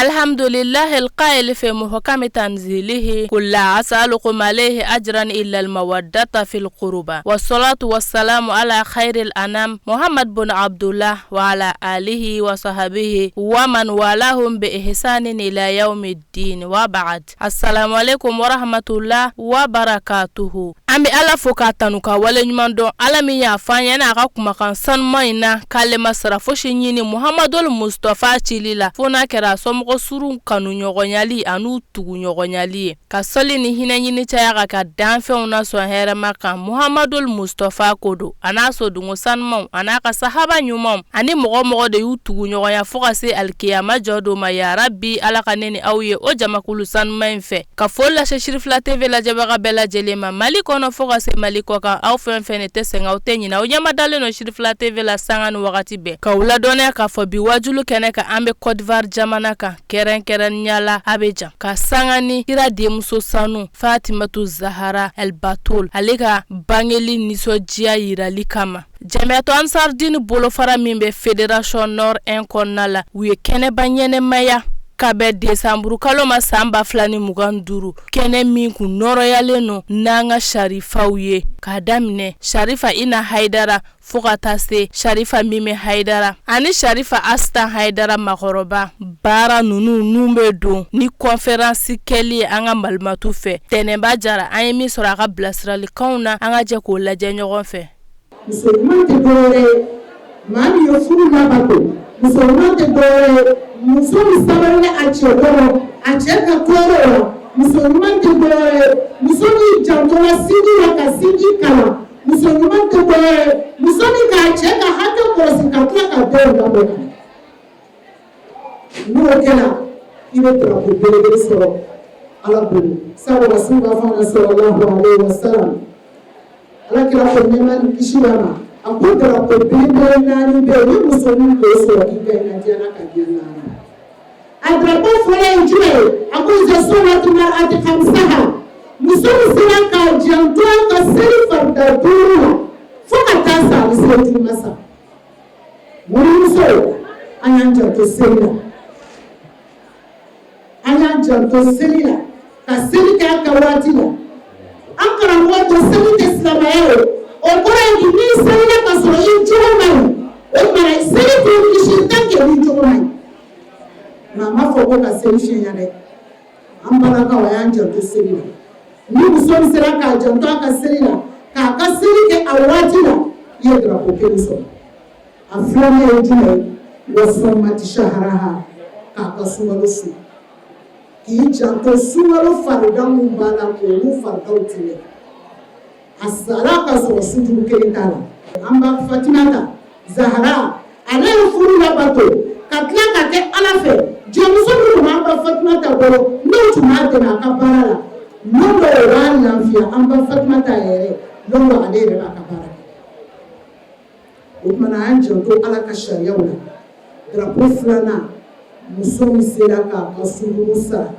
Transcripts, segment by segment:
Alhamdulillahi alqaili fi muhkami tanzilihi qul la as'alukum alayhi ajran illa almawaddata fil qurba wassalatu wassalamu ala khairil anam Muhammad bun Abdullah wa ala alihi wa sahbihi wa man walahum bi ihsanin ila yawmiddin wa ba'd. Assalamu alaikum warahmatullah wabarakatuhu. An bɛ Ala fo k'a tanu k'a waleɲuman dɔn Ala min y'a fɔ an ɲɛna a ka kumakan sanuman in na k'ale ma sara fosi ɲini Muhamadul Mustafa cili la fo n'a kɛra a somɔgɔ surun kanuɲɔgɔnyali an'u tuguɲɔgɔnyali ye ka sɔli ni hinɛ ɲini caya ka ka danfɛnw na sɔn hɛrɛma kan Muhamadul Mustafa ko don a n'a sodungo sanumanw a n'a ka sahaba ɲumanw ani mɔgɔ mɔgɔ de y'u tugu ɲɔgɔnya fo ka se alikiyama jɔ don ma yarabi ala ka ne ni aw ye o jamakulu sanuman in fɛ ka foli lase Sirifila TV lajɛbaga bɛɛ lajɛlen ma Mali kɔnɔ fo ka se Mali kɔkan aw fɛn fɛn ne tɛ sɛgɛn aw tɛ ɲinɛ aw ɲɛmadalen don Sirifila TV la sanga ni wagati bɛɛ k'aw ladɔnniya k'a fɔ bi wajulu kɛnɛ kan an bɛ Côte d'Ivoire jamana kan kɛrɛnkɛrɛnnenya la Abidjan ka sanga ni kira denmuso sanu Fatimatu Zahara El Batoul ale ka bangeli nisɔndiya yirali kama Jamiyatu Ansardini bolofara min bɛ Fédération Nord 1 kɔnɔna la u ye kɛnɛba ɲɛnɛmaya ka bɛn desanburu kalo ma san 2025 kɛnɛ min kun nɔrɔyalen don n'an ka sarifaw ye k'a daminɛ Sarifa Ina Hayidara fo ka taa se Sarifa Mimi Hayidara ani Sarifa Asitan Hayidara makɔrɔba baara ninnu n'u bɛ don ni kɔnferansi kɛli ye an ka malimatu fɛ Tɛnɛnba Jara an ye min sɔrɔ a ka bilasiralikanw na an ka jɛ k'o lajɛ ɲɔgɔn fɛ. Muso ɲuman tɛ dɔwɛrɛ ye maa min ye furu labato muso ɲuman tɛ dɔwɛrɛ ye muso min sabalila a cɛ kɔrɔ a cɛ ka tɔɔrɔ la muso ɲuman tɛ dɔwɛrɛ ye muso min jantora sinji la ka sinji kalan muso ɲuman tɛ dɔwɛrɛ ye muso min k'a cɛ ka hakɛ kɔlɔsi ka tila ka denw lamɔ n'o kɛra i bɛ drapeau belebele sɔrɔ ala bolo sabu rasul b'a fɔ an ɲɛna sallallahu alaihi wasallam ala kira ko nɛɛma ni kisi b'a ma a ko drapeau belebele naani bɛ yen ni muso min k'o sɔrɔ k'i gagnera diɲɛ na ka diɲɛ naani a drapeau fɔlɔ ye jumɛn ye a ko iza sallat mar'ati khamsaha muso min sera k'a janto a ka seli farida duuru la fo ka taa sa a bɛ seli ma sa muso an y'an janto seli la an y'an janto seli la ka seli kɛ a ka waati la an karamɔgɔ ko seli tɛ silamɛya ye o kɔrɔ ye di n'i selila ka sɔrɔ i cogo man ɲi o tuma na seli t'u kisi tant que n'i cogo man ɲi nka a ma fɔ ko ka seli fiɲɛ dɛ an balakaw a y'an janto seli la ni muso min sera k'a janto a ka seli la k'a ka seli kɛ a waati la i ye drapeau kelen sɔrɔ a filanan ye jumɛn ye wa sɔmati saharaha k'a ka sunkalo sun k'i janto sunkalo farida min b'a la k'olu faridaw tigɛ a sara ka sɔrɔ sujuru kelen t'a la an ba Fatimata Zahara ale ye furu labato ka tila ka kɛ ala fɛ jɔnmuso min tun b'an ba Fatimata bolo n'o tun b'a dɛmɛ a ka baara la lon dɔ o b'a lafiya an ba Fatimata yɛrɛ lon dɔ ale yɛrɛ b'a ka baara kɛ o tuma na an janto ala ka sariyaw la drapeau filanan muso min sera k'a ka sunguru sara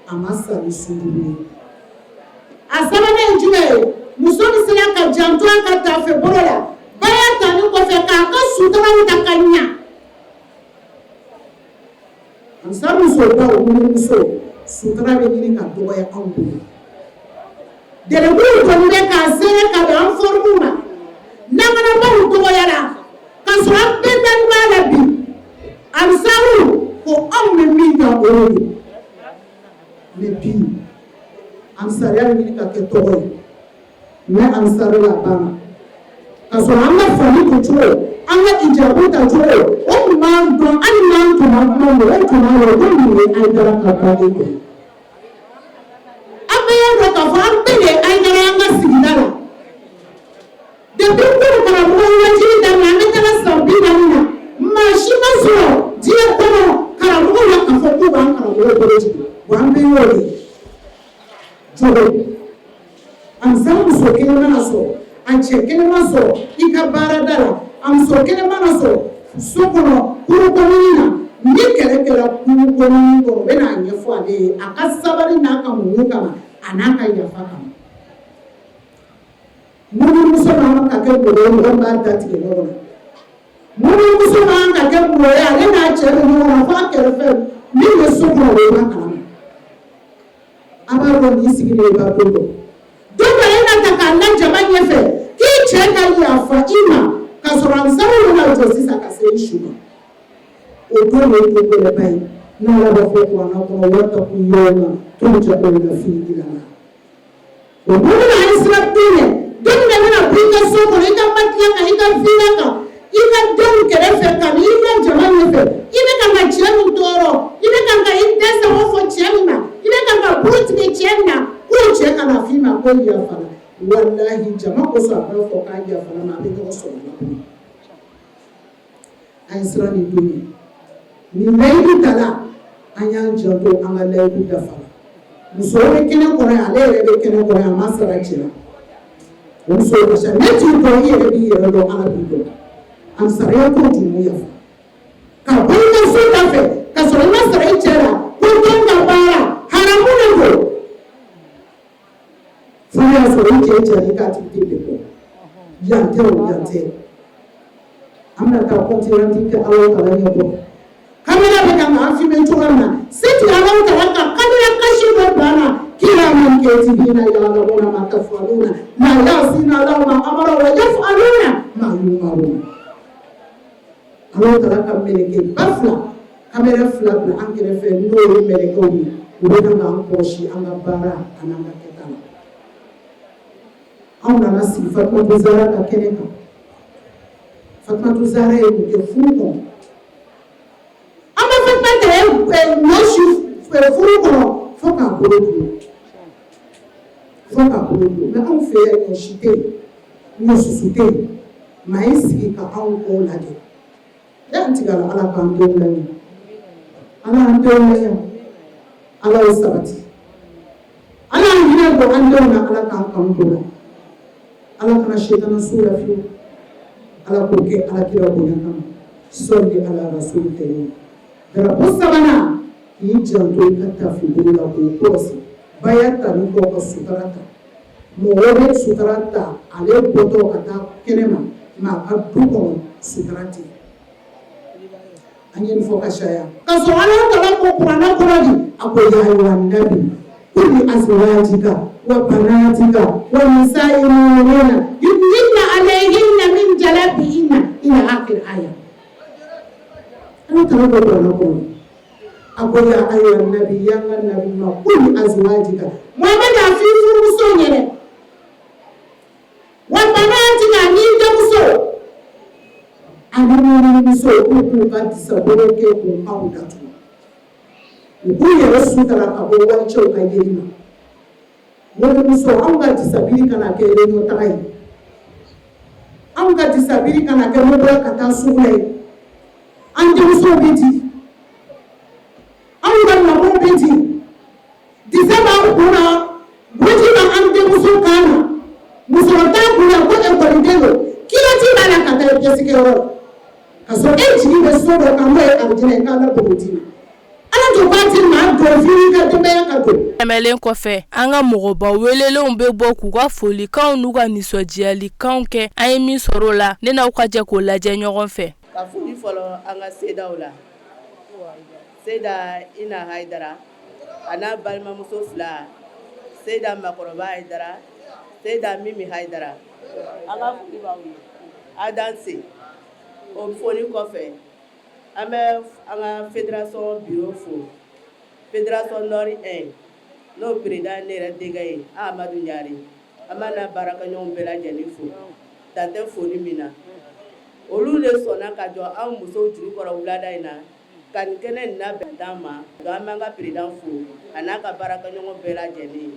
a ma sa ni sunguru ye a sabanan ye jumɛn ye muso min sera ka janto a ka taafe bolo la baya tani kɔfɛ k'a ka sutaraw ta ka ɲa ansa musobaw muso sutura bɛ ɲini ka dɔgɔya anw bolo dɛrɛbuw kɔni bɛ k'a seere ka bɛn an forme ma lamanabaw dɔgɔyara ka sɔrɔ an bɛɛ dalen b'a la bi ansaru ko anw bɛ min kan o de don mais bi ansariya bɛ ɲini ka kɛ tɔgɔ ye mais ansaru la banna ka sɔrɔ an ka fani don cogo an ka hijabu ta cogo o tun b'an dɔn hali n'an tun ma kuma mɔgɔw tun b'a dɔn ko nin ye Hayidara ka bange dɔ ye an bɛɛ y'a dɔn k'a fɔ an bɛɛ de ye Hayidara ye an ka sigida la depuis kunu karamɔgɔ ye wajuli daminɛ an bɛ taga san 40 na maa si ma sɔrɔ diɲɛ kɔnɔ karamɔgɔw la k'a fɔ k'u b'an karamɔgɔ bolo jigin wa an bɛɛ y'o de ye jogo ansa muso kelen mana sɔrɔ a cɛ kelen ma sɔrɔ i ka baarada la a muso kelen mana sɔrɔ so kɔnɔ kuru kɔnɔni na ni kɛlɛ kɛra kuru kɔnɔni kɔnɔ u bɛ n'a ɲɛfɔ ale ye a ka sabali n'a ka muɲu kama a n'a ka yafa kama muso man ka kɛ mɔgɔ ye mɔgɔ min b'a datigɛ ɲɔgɔn na muso man ka kɛ mɔgɔ ye ale n'a cɛ bɛ ɲɔgɔn na f'a kɛrɛfɛ Min bɛ so kɔnɔ, o bɛ bɔ a kalama. A b'a dɔn nin sigilen b'a ko dɔn. Don dɔ e na ta k'a la jama ɲɛfɛ k'i cɛ ka yafa i ma, k'a sɔrɔ ansaru bɛna jɔ sisan ka se i su ma. O don de ye don gɛlɛnba ye, n'Ala b'a fɔ kuranɛ kɔnɔ: wattaqu yawma turja'una fihi ila Allah. O don bɛna an siran don ɲɛ, don min na i bɛna bɔ i ka so kɔnɔ, i ka matelas kan, i ka villa kan, i ka denw kɛrɛfɛ, ka n'i ka jama ɲɛfɛ. I bɛ kan ka cɛ min tɔɔrɔ, i bɛ kan ka i dɛsɛ fɔ cɛ min ma, i bɛ kan ka bolo tigɛ cɛ min na, k'o cɛ ka na f'i ma ko yafara. Walahi, jama kosɔn a b'a fɔ k'a yafara ma, a bɛ ɲɔgɔn sɔrɔ la. An ye siran nin don ye. Nin layidu tala, an y'an janto an ka layidu dafa la. Muso bɛ kɛnɛ kɔnɔ yan, ale yɛrɛ bɛ kɛnɛ kɔnɔ yan, a ma sara cɛ la. O muso ka ca. Ne t'i dɔn, i yɛrɛ b'i yɛrɛ dɔn, Ala b'i dɔn. A sariya ko jurumu yafa ka bɔ i ka so da fɛ ka sɔrɔ i ma sara i cɛ la, ko den ka baara haramu de don. Fo n'a y'a sɔrɔ i cɛ cɛ i ka activité de kɔ. Yan tɛ o, yan tɛ. An bɛna taa compte rendu kɛ Ala taala ɲɛkɔrɔ. Kamera bɛ kan k'an filmer cogoya min na, se tɛ Ala taala ka kamera caché dɔ bila an na: kiraman katibina ya'lamuna ma taf'aluna la ya'sina Allah ma amara wa yaf'aluna ma yu'marun. Ala taala ka mɛlɛkɛ ba fila, kamera fila bila an kɛrɛfɛ, n'o ye mɛlɛkɛw ye, u bɛ kan k'an kɔlɔsi an ka baara an'an ka kɛta la. Anw nana sigi Fatumatu Zara ka kɛnɛ kan. Fatumatu Zara ye mun kɛ furu kɔnɔ? An bɛ Fatumata ye ɲɔ si furu kɔnɔ fo k'a bolo dun, fo k'a bolo dun. Mais anw fɛ yan, ɲɔ si tɛ yen, ɲɔ susu tɛ yen. Maa ye sigi ka anw kɔ lajɛ. Ne an tigɛ la. Ala k'an denw laɲɛ, Ala y'an denw laɲɛ, Ala y'o sabati, Ala y'an hinɛ bɔ an denw na, Ala k'an kanu don la, Ala kana setana so la fiyewu. Ala k'o kɛ Ala kira bonya kama. Sɔli ala rasul karim. Darapo sabanan, k'i janto i ka tafe bolo la k'o kɔlɔsi. Baya ta ni kɔ ka sutara ta. Mɔgɔ bɛ sutara ta, ale bɔtɔ ka taa kɛnɛ ma, nka a ka du kɔnɔ sutara tɛ yen. An ye nin fɔ ka caya, ka sɔrɔ Ala taala ko kuranɛ kɔnɔ di, a ko: ya ayyuhan nabi qul li azwajika wa banatika wa nisa'il mu'minina yudnina alayhinna min jalabihinna ila akhir aya. Ala taala ko kuranɛ kɔnɔ, a ko: ya ayyuhan nabi, ya n ka nabi ma, qul li azwajika, Muhammed, a f'i furumuso ɲɛnɛ, wa banatika, n'i denmuso ani muso, k'u k'u ka disabolo kɛ k'u kanw datugu, u k'u yɛrɛ sutara ka bɔ walicɛw ka yeli ma. Walimuso, anw ka disabiri kana kɛ réunion taga ye, anw ka disabiri kana kɛ mobila ka taa sugu la ye. An denmusow bɛ di, anw ka lamɔw bɛ di, disa b'an kun na, buruji b'an denmuso kan na, musɔrɔ t'a kun na ko ekɔliden don, culotte b'a la ka taa pièce kɛyɔrɔ la, ka sɔrɔ e jigi bɛ so dɔ kan, n'o ye alijinɛ ye, k'Ala b'o d'i ma. Ala to k'a ti maa dɔn f'i ka denbaya ka don. Tɛmɛlen kɔfɛ, an ka mɔgɔba welelenw bɛ bɔ k'u ka folikanw n'u ka nisɔndiyalikanw kɛ. An ye min sɔrɔ o la, ne n'aw ka jɛ k'o lajɛ ɲɔgɔn fɛ. Ka foli fɔlɔ an ka sedaw la, Seyida Ina Hayidara a n'a balimamuso fila, Seyida Makɔrɔba Hayidara, Seyida Mimi Hayidara, an ka foli b'aw ye a danse. O foli kɔfɛ, an bɛ an ka fédération bureau fo, fédération Nord 1, n'o président ne yɛrɛ denkɛ ye, Amadu Ɲare. An b'a n'a baarakɛɲɔgɔnw bɛɛ lajɛlen fo, dan tɛ foli min na. Olu de sɔnna ka jɔ anw musow jigi kɔrɔ wulada in na ka nin kɛnɛ nin labɛn d'an ma. Donc an b'an ka président fo a n'a ka baarakɛɲɔgɔn bɛɛ lajɛlen.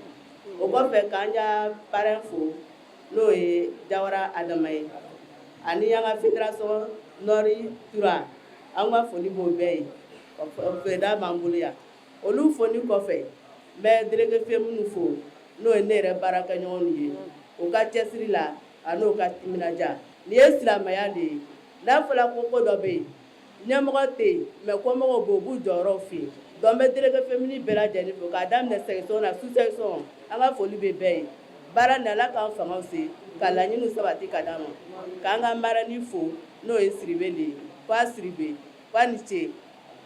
O kɔfɛ, k'an ka parrain fo, n'o ye Jawara Adama ye, ani an ka fédération Nord 3, an ka foli b'o bɛɛ ye. Président b'an bolo yan. Olu foli kɔfɛ, n bɛ délégué féminin fo, n'o ye ne yɛrɛ baarakɛɲɔgɔnw ye, u ka cɛsiri la a n'u ka timinadiya. Nin ye silamɛya de ye. N'a fɔra ko ko dɔ bɛ yen, ɲɛmɔgɔ tɛ yen, mais kɔmɔgɔw bɛ yen, u b'u jɔyɔrɔ f'i ye. Donc n bɛ délégué féminin bɛɛ lajɛlen fo, k'a daminɛ section na, sous section, an ka foli bɛ bɛɛ ye. Baara nin, Ala k'an fangaw se ka laɲiniw sabati ka d'an ma. K'an ka marraine fo, n'o ye Siribe de ye, k'a Siribe, k'a ni ce,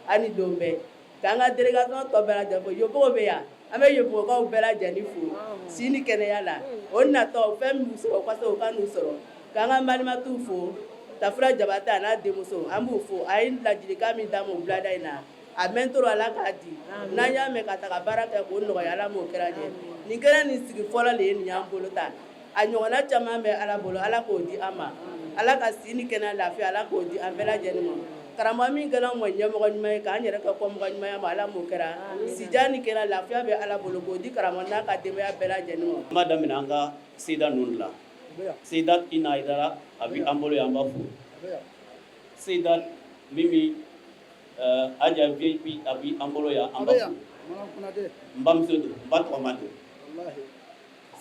a ni don bɛɛ. K'an ka délégation tɔ bɛɛ lajɛlen fo. Yobogo bɛ yan, an bɛ Yobogokaw bɛɛ lajɛlen fo si ni kɛnɛya la. O natɔ fɛn min b'u sɔrɔ, u ka se o ka n'u sɔrɔ. K'an ka Malimatu fo, Tafura Jabate a n'a denmuso, an b'u fo. A ye ladilikan min d'an ma o wulada in na, a mɛntoro Ala k'a di, n'an y'a mɛn ka taga baara kɛ k'o nɔgɔya, Ala m'o kɛra ɲɛ. Nin kɛnɛ nin sigi fɔlɔ de ye nin y'an bolo ta, a ɲɔgɔnna caman bɛ Ala bolo, Ala k'o di an ma. Ala ka si ni kɛnɛya lafiya, Ala k'o di an bɛɛ lajɛlen ma. Karamɔgɔ min kɛra anw ma ɲɛmɔgɔ ɲuman ye, k'an yɛrɛ kɛ kɔmɔgɔ ɲuman ma, Ala m'o kɛra. Sijan ni kɛnɛya lafiya bɛ Ala bolo, k'o di karamɔgɔ n'a ka denbaya bɛɛ lajɛlen ma. An b'a daminɛ an ka seyida ninnu de la. Seyida Ina Hayidara, a bɛ an bolo yan, an b'a fo. Seyida Mimi Aja VIP, a bɛ an bolo yan, an b'a fo. N bamuso don, n ba tɔgɔma don.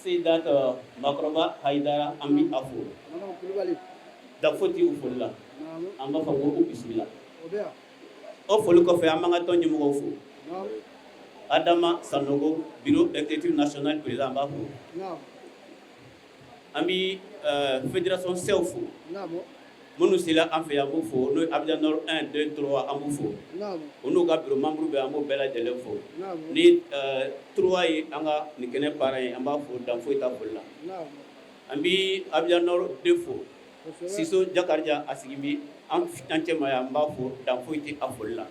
Seyida Makɔrɔba Hayidara, an bɛ a fo. Dan foyi tɛ u foli la, an b'a fɔ ko u bisimila. O foli kɔfɛ, an b'an ka tɔn ɲɛmɔgɔw fo. Adama Sanogo, bureau exécutif national président, an b'a fo. An bɛ fédération sɛw fo minnu sera an fɛ yan, an b'u fo, n'o ye Abidjan Nord 1 2 3, an b'u fo, o n'u ka bureau membre bɛɛ, an b'u bɛɛ lajɛlen fo. Ni 3 ye an ka nin kɛnɛ parrain ye, an b'a fo, dan foyi t'a foli la. An bɛ Abidjan Nord 2 fo, Siso Jakarija, a sigi bɛ an cɛma yan, an b'a fo, dan foyi tɛ a foli la.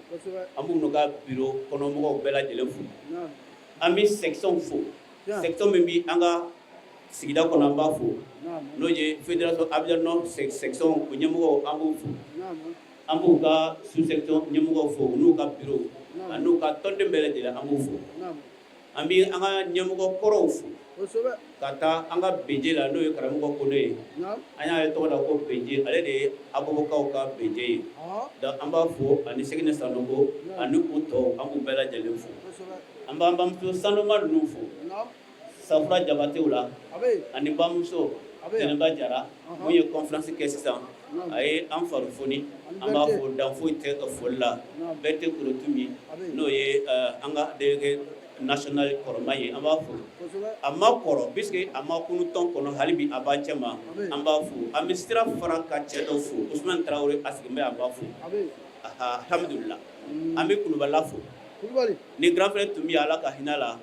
An b'u n'u ka bureau kɔnɔmɔgɔw bɛɛ lajɛlen fo. An bɛ section fo, section min bɛ an ka sigida kɔnɔ, an b'a fo, n'o ye fédération Abidjan Nord section, o ɲɛmɔgɔw, an b'u fo. An b'u ka sous section ɲɛmɔgɔw fo, u n'u ka bureau ani n'u ka tɔnden bɛɛ lajɛlen, an b'u fo. An bɛ an ka ɲɛmɔgɔ kɔrɔw fo, ka taa an ka benje la, n'o ye karamɔgɔ Kone ye. An y'a ye tɔgɔ da ko benje, ale de ye Abobokaw ka benje ye. Donc an b'a fo, ani Seginɛ Sanogo ani u tɔw, an b'u bɛɛ lajɛlen fo. An b'an bamuso sanuma ninnu fo, Safura Jabatew la ani bamuso Jɛnɛba Jara, mun ye conférence kɛ sisan, a ye an fari foni, an b'a fo, dan foyi tɛ foli la. Bɛɛ tɛ Korotumi, n'o ye an ka délégué national kɔrɔma ye, an b'a fo. A ma kɔrɔ puisque a ma kunu tɔn kɔnɔ, hali bi a b'an cɛ ma, an b'a fo. An bɛ sira fara ka cɛ dɔ fo, Usumani Tarawele, a sigilen bɛ, an b'a fo. Alhamdulillah, an bɛ Kulubala fo. Ni grand frère tun bɛ Ala ka hinɛ la,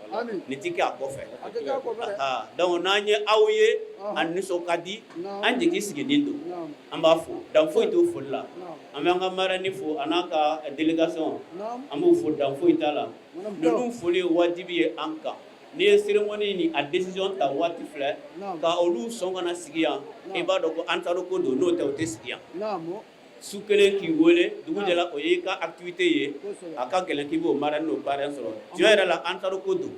nin tɛ kɛ a kɔfɛ. Donc n'an ye aw ye, a nisɔn ka di, an jigi sigilen don. An b'a fo, dan foyi t'o foli la. An bɛ an ka marraine fo, a n'a ka délégation, an b'u fo, dan foyi t'a la. Ninnu foli ye wajibi ye an kan. N'i ye cérémonie ni a décision ta waati filɛ ka olu sɔn ka na sigi yan, i b'a dɔn ko an taara ko don, n'o tɛ u tɛ sigi yan. Su kelen k'i weele, dugu jɛra, o y'i ka activité ye, a ka gɛlɛn k'i b'o marraine n'o parrain sɔrɔ. Tiɲɛ yɛrɛ la, an taara ko don.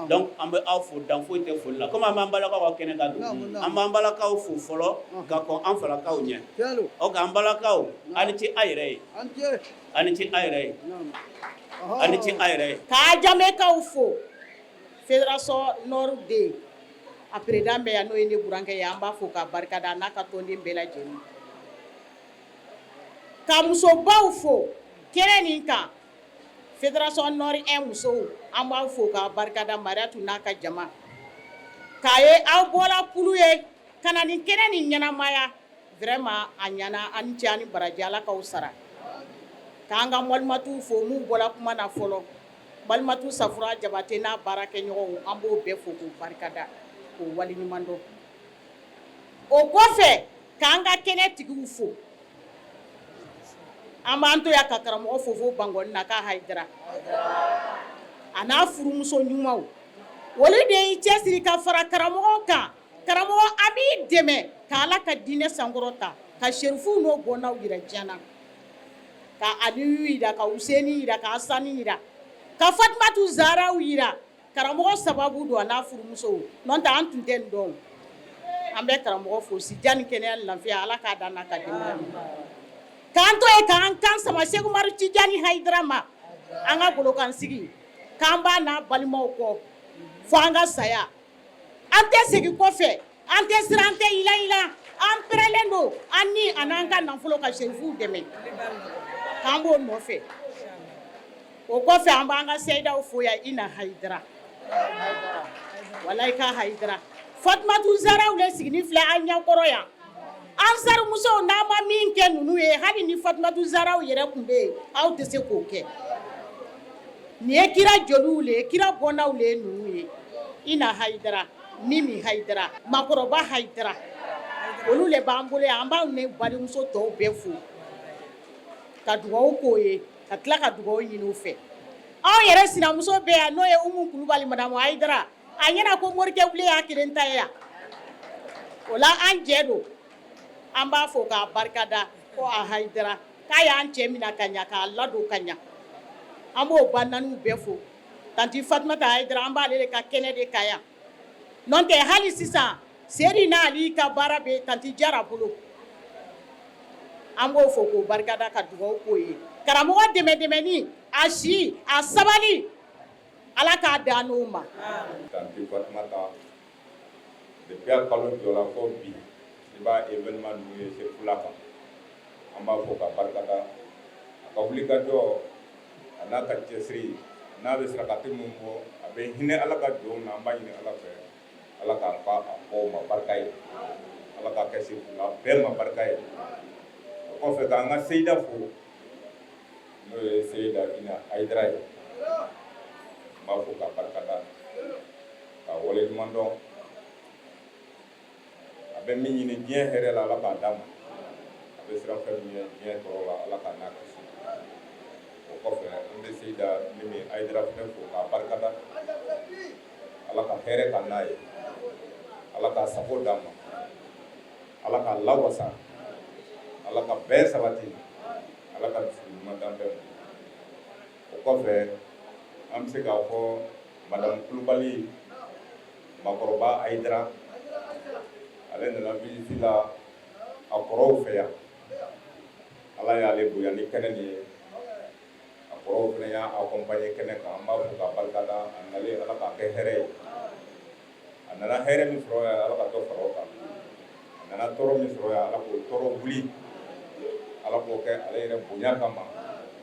Donc an bɛ aw fo, dan foyi tɛ foli la. Komi an b'an balakaw ka kɛnɛ kan don, an b'an balakaw fo fɔlɔ ka kɔn an falakaw ɲɛ. Ok, an balakaw, aw ni ce a yɛrɛ ye, aw ni ce a yɛrɛ ye, aw ni ce a yɛrɛ ye. Ka Adjamekaw fo, fédération Nord 2, a président bɛ yan, n'o ye ne burankɛ ye, an b'a fo k'a barikada, a n'a ka tɔnden bɛɛ lajɛlen. Ka musobaw fo kɛnɛ nin kan, fédération Nord 1 musow, an b'aw fo k'a barikada, Mariatu n'a ka jama, k'a ye aw bɔra kulu ye ka na nin kɛnɛ nin ɲɛnamaya. Vraiment a ɲana, an ni ce, an ni baraji, Ala k'aw sara. K'an ka malimatuw fo, m'u bɔra kuma na fɔlɔ, malimatu Safura Jabate n'a baarakɛɲɔgɔnw, an b'o bɛɛ fo k'u barikada, k'o waleɲuman dɔn. O kɔfɛ, k'an ka kɛnɛ tigiw fo. An b'an to yan ka karamɔgɔ fo fo Bankɔni na, k'a Hayidara a n'a furumuso ɲumanw, olu de y'i cɛsiri ka fara karamɔgɔ kan. Karamɔgɔ, a b'i dɛmɛ ka Ala ka diinɛ sankɔrɔta, ka serifuw n'o bɔnnaw jira diɲɛ na, ka Aliyu jira, ka Useni jira, ka Asani jira, ka Fatumatu Zaraw jira. Karamɔgɔ sababu don, a n'a furumuso, n'o tɛ an tun tɛ nin dɔn. An bɛ karamɔgɔ fo, si jan ni kɛnɛya ni lafiya, Ala k'a dan n'a ka denbaya ma. K'an to yen, k'an kan sama Seku Umaru Tijani Hayidara ma, an ka golokan sigi, k'an b'a n'a balimaw kɔ fo an ka saya. An tɛ segin kɔfɛ, an tɛ siran, an tɛ yilayila, an pɛrɛlen don an ni a n'an ka nafolo ka serifuw dɛmɛ, k'an b'o nɔfɛ. O kɔfɛ, an b'an ka seyidaw fo yan, Ina Hayidara, walayi ka Hayidara, Fatumatu Zaraw le sigini filɛ an ɲɛkɔrɔ yan. Ansar musow, n'a ma min kɛ ninnu ye, hali ni Fatumatu Zaraw yɛrɛ tun bɛ yen, aw tɛ se k'o kɛ. Nin ye kira joliw le ye, kira bɔnnaw le ye ninnu ye. Ina Hayidara, Mimi Hayidara, makɔrɔba Hayidara, olu le b'an bolo yan. An b'anw ne balimuso tɔw bɛɛ fo ka dugawu k'o ye, ka tila ka dugawu ɲini u fɛ. Anw yɛrɛ sinamuso bɛ yan, n'o ye Umu Kulubali, madamu Hayidara. A ɲɛna ko morikɛ wule y'a kelen ta ye yan. O la an jɛ don, an b'a fo k'a barikada ko a Hayidara k'a y'an cɛ minɛ ka ɲa, k'a ladon ka ɲa. An b'o ba naaniw bɛɛ fo. Tanti Fatumata Hayidara, an b'ale de ka kɛnɛ de kan yan. N'o tɛ, hali sisan Seri n'ale ka baara bɛ tanti Jara bolo. An b'o fo k'o barikada ka dugawu k'o ye. Karamɔgɔ dɛmɛ dɛmɛni a si a sabali, Ala k'a dan n'o ma. Tanti Fatumata, depuis a kalo jɔla fɔ bi, i b'a événement ninnu ye Serifula kan. An b'a fɔ ka barikada a ka wulikajɔ a n'a ka cɛsiri n'a bɛ sarakati min bɔ, a bɛ hinɛ Ala ka jɔnw na. An b'a ɲini Ala fɛ, Ala k'a fa a kɔw ma barika ye, Ala k'a kɛ Serifula bɛɛ ma barika ye. O kɔfɛ, k'an ka seyida fo, n'o ye Seyida Ina Hayidara ye. N b'a fɔ ka barikada, ka waleɲuman dɔn. A bɛ min ɲini diɲɛ hɛrɛ la, Ala k'a d'a ma. A bɛ siran fɛn min ye diɲɛ tɔɔrɔ la, Ala k'a n'a kisi. O kɔfɛ, an bɛ Seyida Mimi Hayidara fɛnɛ fo k'a barikada. Ala ka hɛrɛ ka n'a ye, Ala k'a sago d'a ma, Ala k'a lawasa, Ala ka bɛn sabati, Ala ka dusukun ɲuman d'an bɛɛ ma. O kɔfɛ, an bɛ se k'a fɔ madame Kulubali, makɔrɔba Hayidara, ale nana visite la a kɔrɔw fɛ yan. Ala y'ale bonya ni kɛnɛ nin ye. A kɔrɔw fana y'a accompagner kɛnɛ kan. An b'a fɔ k'a barikada. A nalen, Ala k'a kɛ hɛrɛ ye. A nana hɛrɛ min sɔrɔ yan, Ala ka dɔ fara o kan. A nana tɔɔrɔ min sɔrɔ yan, Ala k'o tɔɔrɔ wuli. Ala k'o kɛ ale yɛrɛ bonya kama,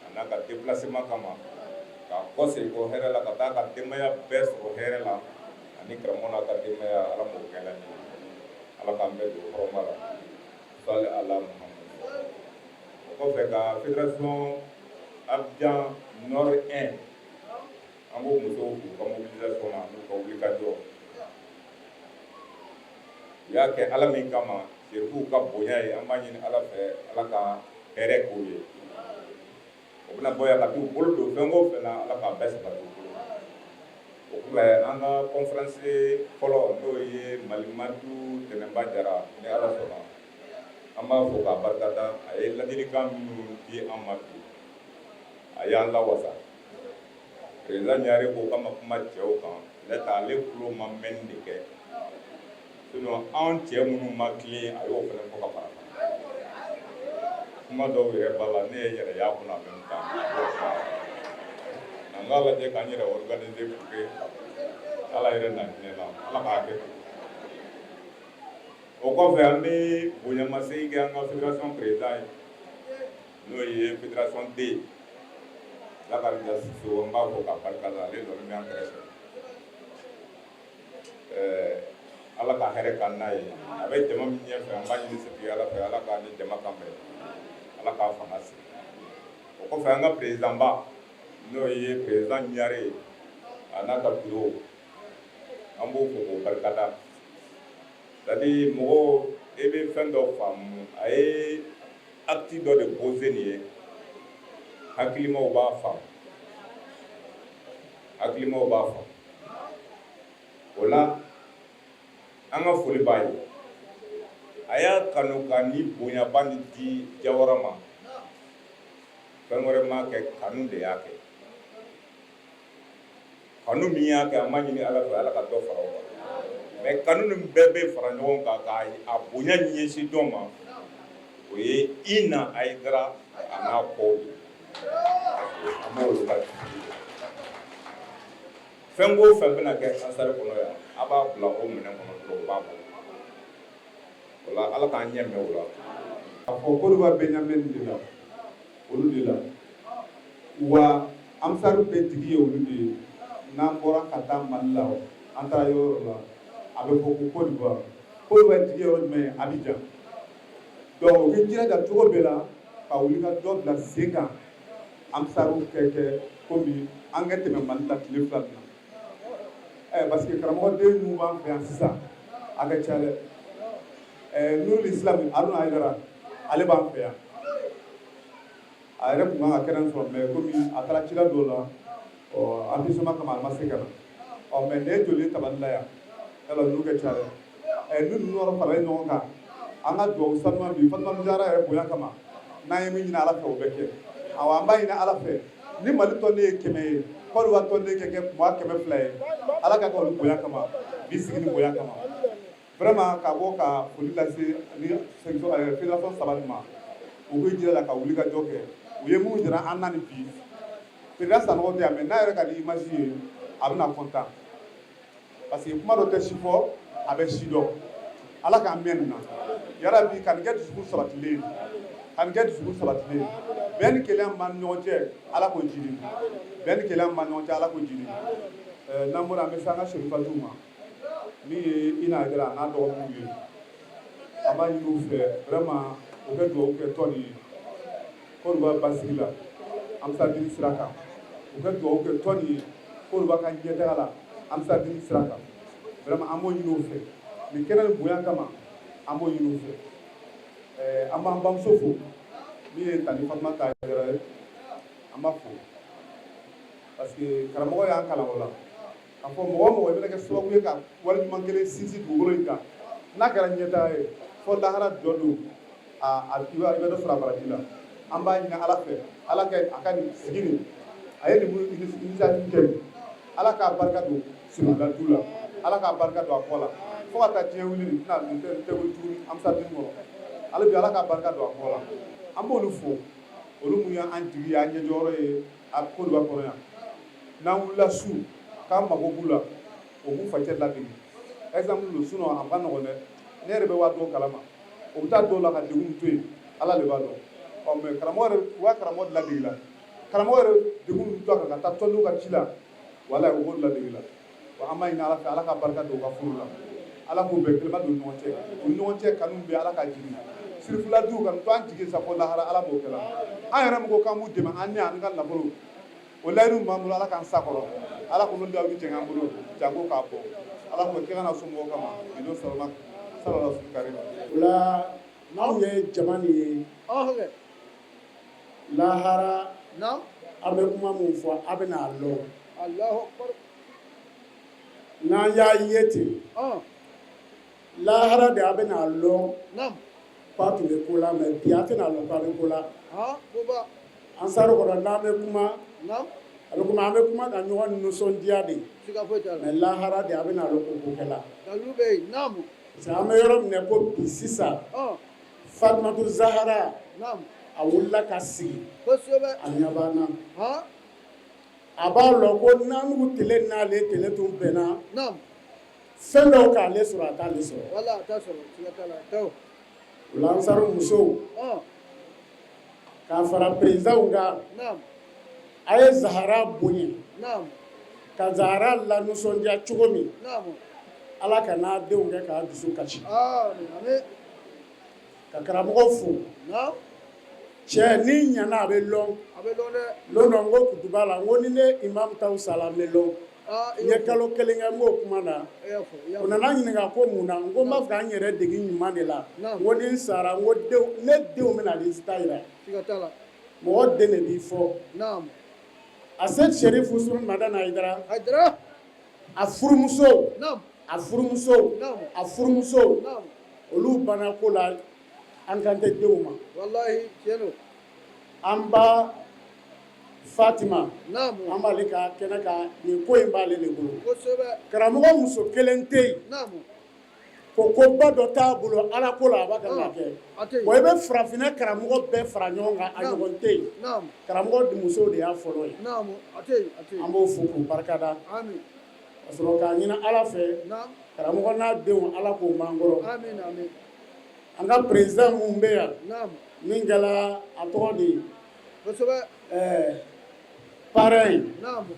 a n'a ka déplacement kama, k'a kɔ segin kɔ hɛrɛ la, ka taa ka denbaya bɛɛ sɔrɔ hɛrɛ la, ani karamɔgɔ n'a ka denbaya. Ala m'o kɛ la ɲini. Ala k'an bɛɛ don hɔrɔnba la. Sali ala Muhamadu. O kɔfɛ, ka fédération Abidjan Nord 1, an b'o musow fo ka mobilisation na n'u ka wulikajɔ. U y'a kɛ Ala min kama, Serifuw ka bonya ye, an b'a ɲini Ala fɛ, Ala ka hɛrɛ k'u ye. O bɛna bɔ yan ka t'u bolo don fɛn o fɛn na, Ala k'a bɛɛ sabati u bolo. O kɔfɛ, an ka conférence fɔlɔ, n'o ye Malimatu Tɛnɛnba Jara, ni Ala sɔnna, an b'a fɔ k'a barikada. A ye ladilikan minnu di an ma bi, a y'an lawasa. Président Ɲare ko k'a ma kuma cɛw kan, peut-être ale tulo ma mɛnni de kɛ, sinon an cɛ minnu ma tilen, a y'o fana fɔ ka fara kan. Kuma dɔw yɛrɛ b'a la, ne ye yɛrɛ y'a kɔnɔ en même temps. An k'a lajɛ k'an yɛrɛ organiser pour que Ala yɛrɛ na hinɛ na. Ala k'a kɛ ten. O kɔfɛ, an bɛ bonyamasegin kɛ an ka fédération président ye, n'o ye fédération D, Zakarija Siso. An b'a fɔ ka barika da. Ale dɔɔnin bɛ an kɛrɛfɛ. Ala ka hɛrɛ k'an n'a ye. A bɛ jama min ɲɛfɛ, an b'a ɲini setigi Ala fɛ, Ala k'a ni jama kan bɛn, Ala k'a fanga sigi. O kɔfɛ, an ka président ba, n'o ye président Ɲare ye, a n'a ka bureau, an b'o fo k'o barikada. C'est à dire, mɔgɔw, e bɛ fɛn dɔ faamu, a ye acte dɔ de posé nin ye, hakilimaw b'a faamu, hakilimaw b'a faamu. O la, an ka foli b'a ye. A y'a kanu ka ni bonyaba ni di Jawara ma. Fɛn wɛrɛ m'a kɛ, kanu de y'a kɛ. Kanu min y'a kɛ, an b'a ɲini Ala fɛ, Ala ka dɔ fara o kan. Mais kanu nin bɛɛ bɛ fara ɲɔgɔn kan k'a bonya ɲɛsin dɔ ma, o ye Ina Hayidara a n'a kɔw ye. An b'olu ka fɛn o fɛn bɛna kɛ ansari kɔnɔ yan, a b'a bila o minɛn kɔnɔ dɔrɔn, o b'a bɔ o la. Ala k'an ɲɛ mɛn o la. A fɔ Kodiwa Benjamin de la, olu de la wa Ansaru bɛɛ tigi ye olu de ye. N'an bɔra ka taa Mali la, an taara yɔrɔ yɔrɔ la, a bɛ fɔ ko Côte d'Ivoire. Côte d'Ivoire tigi ye yɔrɔ jumɛn ye? Abidjan. Donc u bɛ jilaja cogo bɛɛ la ka wuli ka dɔ bila sen kan, Ansaru kɛ komi An ka tɛmɛ Mali la tile 2 nin na. Ɛ parce que karamɔgɔden minnu b'an fɛ yan sisan, a ka ca dɛ. Ɛ Nurul Islam Haruna Hayidara, ale b'an fɛ yan. A yɛrɛ tun kan ka kɛnɛ sɔrɔ, mais komi a taara cila dɔw la, ɔ empêchement kama, a ma se ka na. Ɔ mais nin ye joli ye tabali la yan? Yala ninnu ka ca dɛ. Ɛ ni ninnu yɔrɔ faralen ɲɔgɔn kan, an ka dugawu sanuman bi Fatumata Jara yɛrɛ bonya kama, n'an ye min ɲini Ala fɛ, o bɛ kɛ. Awɔ, an b'a ɲini Ala fɛ, ni Mali tɔnden ye 100 ye, Côte d'Ivoire tɔnden ka kɛ 200 ye. Ala ka kɛ olu bonya kama, bi sigi ni bonya kama. Vraiment, ka bɔ ka foli lase ni section fédération saba nin ma, u k'u jija ka wuli ka jɔ kɛ. U ye mun jira an na nin bi, président Sanogo tɛ yan, mais n'a yɛrɛ ka nin image ye, a bɛna content, parce que kuma dɔ tɛ si fɔ, a bɛ si dɔn. Ala k'an mɛn nin na yarabi, ka nin kɛ dusukun sabatilen ye, ka nin kɛ dusukun sabatilen ye. Bɛn ni kelenya min b'an ni ɲɔgɔn cɛ, Ala k'o jidi. Bɛn ni kelenya min b'an ni ɲɔgɔn cɛ, Ala k'o jidi. N'an bɔra, an bɛ se an ka serifatiw ma, min ye Ina Hayidara a n'a dɔgɔninw ye. An b'a ɲini u fɛ vraiment, u kɛ dugawu kɛ tɔn nin ye Côte d'Ivoire basigi la, Ansar Dine sira kan. U kɛ dugawu kɛ tɔn nin ye Côte d'Ivoire ka ɲɛtaga la, Ansar Dine sira kan. Vraiment, an b'o ɲini u fɛ nin kɛnɛ nin bonya kama, an b'o ɲini u fɛ. An b'an bamuso fo, min ye Tani Fatumata Hayidara ye. An b'a fo parce que karamɔgɔ y'an kalan o la k'a fɔ mɔgɔ o mɔgɔ i bɛna kɛ sababu ye ka wale ɲuman kelen sinsin dugukolo in kan, n'a kɛra ɲɛtaga ye fɔ lahara jɔ don, a i bɛ dɔ sɔrɔ a baraji la. An b'a ɲini Ala fɛ, Ala ka a ka nin sigi nin, a ye nin initiative kɛ nin, Ala k'a barika don sirifilaju la, Ala k'a barika don a kɔ la fo ka taa diɲɛ wuli. Nin tɛna nin tɛ wuli tuguni Ansar Dine kɔnɔ. Hali bi, Ala k'a barika don a kɔ la. An b'olu fo, olu mun y'an jigi ye, an ɲɛjɔyɔrɔ ye a Côte d'Ivoire kɔnɔ yan. N'an wulila su k'an mago b'u la, o b'u facɛ ladege. Exemple don, sinon a ma nɔgɔn dɛ. Ne yɛrɛ bɛ waa dɔw kalama, o bɛ taa dɔw la ka degun to yen, Ala de b'a dɔn. Ɔ mais karamɔgɔ yɛrɛ, u b'a karamɔgɔ ladege la, karamɔgɔ yɛrɛ degun to a kan ka taa tɔndenw ka ci la, wala o b'o ladege la. Wa an b'a ɲini Ala fɛ, Ala ka barika don u ka furu la, Ala k'u bɛn kelema don ɲɔgɔn cɛ, u ni ɲɔgɔn cɛ kanu bɛ, Ala ka jigi sirifilaju ka to an jigi sa fɔ lahara. Ala m'o kɛla an yɛrɛ mɔgɔ k'an b'u dɛmɛ, an ni an ka nafolo, o layidu b'an bolo. Ala k'an sa kɔrɔ, Ala k'olu layidu jɛngɛ an bolo janko k'a bɔ. Ala k'o kɛ ka na somɔgɔw kama bi don sɔrɔla sukari. O la, n'anw ye jama nin ye lahara, an bɛ kuma min fɔ, a bɛna a lɔn. N'an y'a ye ten lahara de, a bɛna a lɔn k'a tun bɛ ko la. Mais bi, a tɛna a lɔn k'a bɛ ko la. Ansar kɔrɔ, n'an bɛ kuma, a bɛ kuma, an bɛ kuma ka ɲɔgɔn nisɔndiya de. Mais lahara de, a bɛna a lɔn ko ko kɛla. Parce que an bɛ yɔrɔ min na ko bi sisan, Fatumatu Zahara a wulila ka sigi, a ɲɛ b'an na, a b'a lɔn ko n'an tele n'ale tele tun bɛnna, fɛn dɔw k'ale sɔrɔ, a t'ale sɔrɔ. O la, Ansaru musow k'a fara présidentw kan, a ye Zahara bonya ka Zahara lanisɔndiya cogo min, Ala ka n'a denw kɛ k'a dusu kasi. Ka karamɔgɔ fo. Cɛ ni ɲana, a bɛ lɔn. Lon dɔ, n ko kutuba la, n ko ni ne imam taw sala, n bɛ lɔn. N ye kalo kelen kɛ, n b'o kuma na. U nana ɲininka ko mun na. N ko n b'a fɛ ka n yɛrɛ degi ɲuman de la. N ko ni n sara, n ko denw, ne denw bɛna résultat yira. Mɔgɔ den de b'i fɔ. A se Serif Usumani Madani Hayidara, a furumuso, a furumuso, a furumuso, olu banna ko la. An kan tɛ denw ma. An ba Fatima, an b'ale ka kɛnɛ kan. Nin ko in b'ale de bolo. Karamɔgɔ muso kelen tɛ yen ko koba dɔ t'a bolo Ala ko la, a b'a kan ka kɛ. Wa i bɛ farafinna karamɔgɔ bɛɛ fara ɲɔgɔn kan, a ɲɔgɔn tɛ yen. Karamɔgɔ musow de y'a fɔlɔ ye. An b'o fo k'u barikada ka sɔrɔ k'a ɲini Ala fɛ, karamɔgɔ n'a denw, Ala k'o m'an kɔrɔ. An ka président mun bɛ yan, min kɛra a tɔgɔ de ye parrain ye,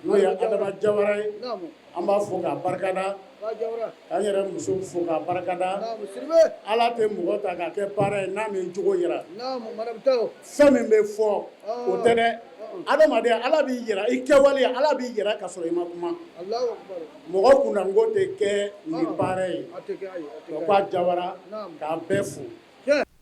n'o ye Adama Jawara ye, an b'a fo k'a barikada, k'an yɛrɛ muso fo k'a barikada. Ala tɛ mɔgɔ ta k'a kɛ parrain ye n'a min cogo yira. Fɛn min bɛ fɔ, o tɛ dɛ. Adamaden, Ala b'i jira i kɛwale, Ala b'i jira ka sɔrɔ i ma kuma. Mɔgɔ kunnango tɛ kɛ ni baara ye. Papa Jawara, k'an bɛɛ fo.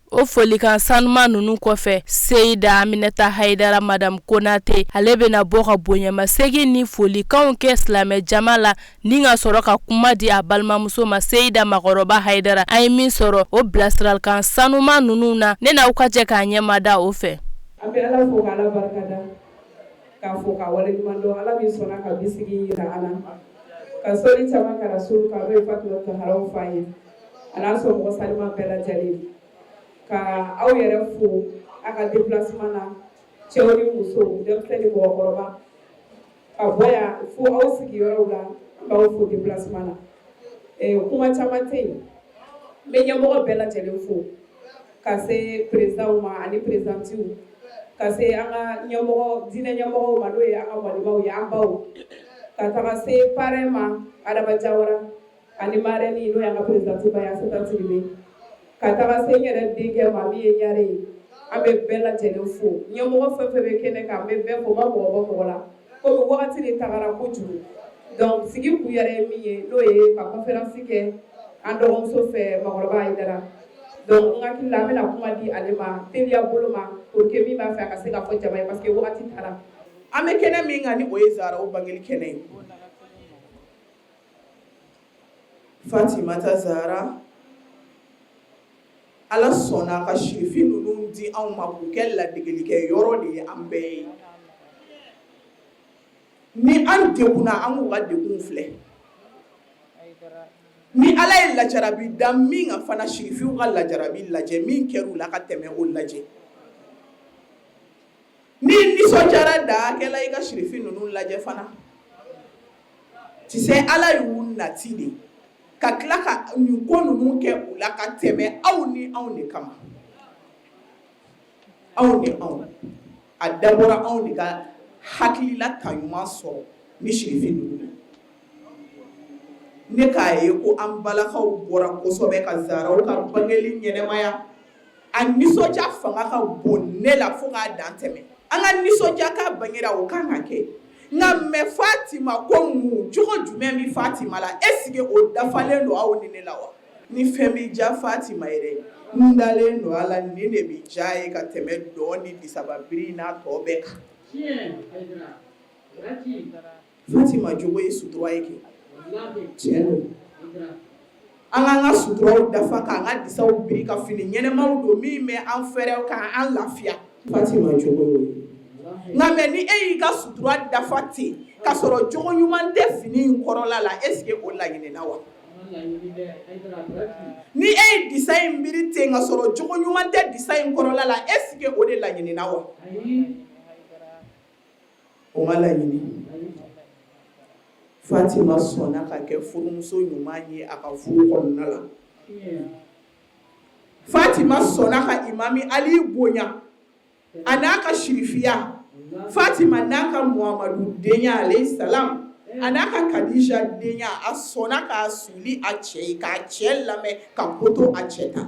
O folikan sanuma ninnu kɔfɛ, Seyida Aminata Hayidara, Madame Konate, ale bɛna bɔ ka bonyamasegin ni folikanw kɛ silamɛ jama la ni ka sɔrɔ ka kuma di a balimamuso ma, Seyida Makɔrɔba Hayidara. An ye min sɔrɔ o bilasiralikan sanuma ninnu na, ne n'aw ka jɛ k'a ɲɛmada o fɛ. An bɛ Ala fo k'Ala barikada, k'a fo k'a waleɲuman dɔn, Ala min sɔnna ka bi sigi jira an na, ka sɔli caman kɛ Rasulu kan, n'o ye Fatumata Zaharaw fa ye, a n'a somɔgɔ salima bɛɛ lajɛlen, ka aw yɛrɛ fo a ka déplacement na, cɛw ni musow, denmisɛn ni mɔgɔkɔrɔba, ka bɔ yan fo aw sigiyɔrɔw la. An b'aw fo déplacement na. Kuma caman tɛ yen. N bɛ ɲɛmɔgɔ bɛɛ lajɛlen fo, ka se présidentw ma ani présidentew, ka se an ka ɲɛmɔgɔ, diinɛ ɲɛmɔgɔw ma, n'o ye an ka walimaw ye, an baw, ka taga se parrain ma, Adama Jawara, ani marraine, n'o y'an ka présidente ba ye, Asata Sidibe, ka taga se n yɛrɛ denkɛ ma, min ye Ɲare ye. An bɛ bɛɛ lajɛlen fo. Ɲɛmɔgɔ fɛn fɛn bɛ kɛnɛ kan, an bɛ bɛɛ fo. N ma mɔgɔ bɔ mɔgɔ la, komi wagati de tagara kojugu. Donc sigi kun yɛrɛ ye min ye, n'o ye ka conférence kɛ an dɔgɔmuso fɛ, Makɔrɔba Hayidara. Donc n hakili la, an bɛna kuma di ale ma teliya bolo ma, pour que min b'a fɛ a ka se ka fɔ jama ye, parce que wagati taara. An bɛ kɛnɛ min kan, ni o ye Zaharaw bangeli kɛnɛ ye, Fatimata Zahara, Ala sɔnna ka sirifin ninnu di anw ma k'u kɛ ladegelikɛ yɔrɔ de ye an bɛɛ ye. Ni an degunna, an k'u ka degun filɛ. Ni Ala ye lajarabi da min kan fana, sirifinw ka lajarabi lajɛ, min kɛra u la ka tɛmɛ, o lajɛ. Ni nisɔndiyara da hakɛ la, i ka sirifin ninnu lajɛ fana. Tu sais, Ala y'u nati de ka tila ka nin ko ninnu kɛ u la ka tɛmɛ aw ni anw de kama. Aw ni anw, a dabɔra anw de ka hakilila ta ɲuman sɔrɔ ni sirifin ninnu ye. Ne k'a ye ko an balakaw bɔra kosɛbɛ ka Zaharaw ka bangeli ɲɛnɛmaya. A nisɔndiya fanga ka bon ne la fo k'a dan tɛmɛ. An ka nisɔndiya k'a bangera, o kan ka kɛ, nka mais Fatima ko mun, cogo jumɛn bɛ Fatima la? Est-ce que o dafalen don aw ni ne la wa? Ni fɛn bɛ diya Fatima yɛrɛ, n dalen don a la, nin de bɛ diya ye ka tɛmɛ dɔn ni disababiri n'a tɔ bɛɛ kan. Fatima jogo ye sutura ye kɛ. Tiɲɛ don, an k'an ka suturaw dafa, k'an ka disaw biri, ka fini ɲɛnɛmaw don min bɛ an fɛrɛ k'an lafiya. Fatima jogo y'o ye. Nka mais ni e y'i ka sutura dafa ten ka sɔrɔ jogo ɲuman tɛ fini in kɔrɔla la, est ce que o laɲinina wa? Ni e ye disa in biri ten ka sɔrɔ jogo ɲuman tɛ disa in kɔrɔla la, est ce que o de laɲinina wa? O ma laɲini. Fatima sɔnna ka kɛ furumuso ɲuman ye a ka furu kɔnɔna la. Fatima sɔnna ka Imami Ali bonya, a n'a ka sirifiya. Fatima n'a ka Muhamadu denya, alayhi salam, a n'a ka Kadija denya, a sɔnna k'a suli a cɛ ye, k'a cɛ lamɛn, ka ko to a cɛ ta.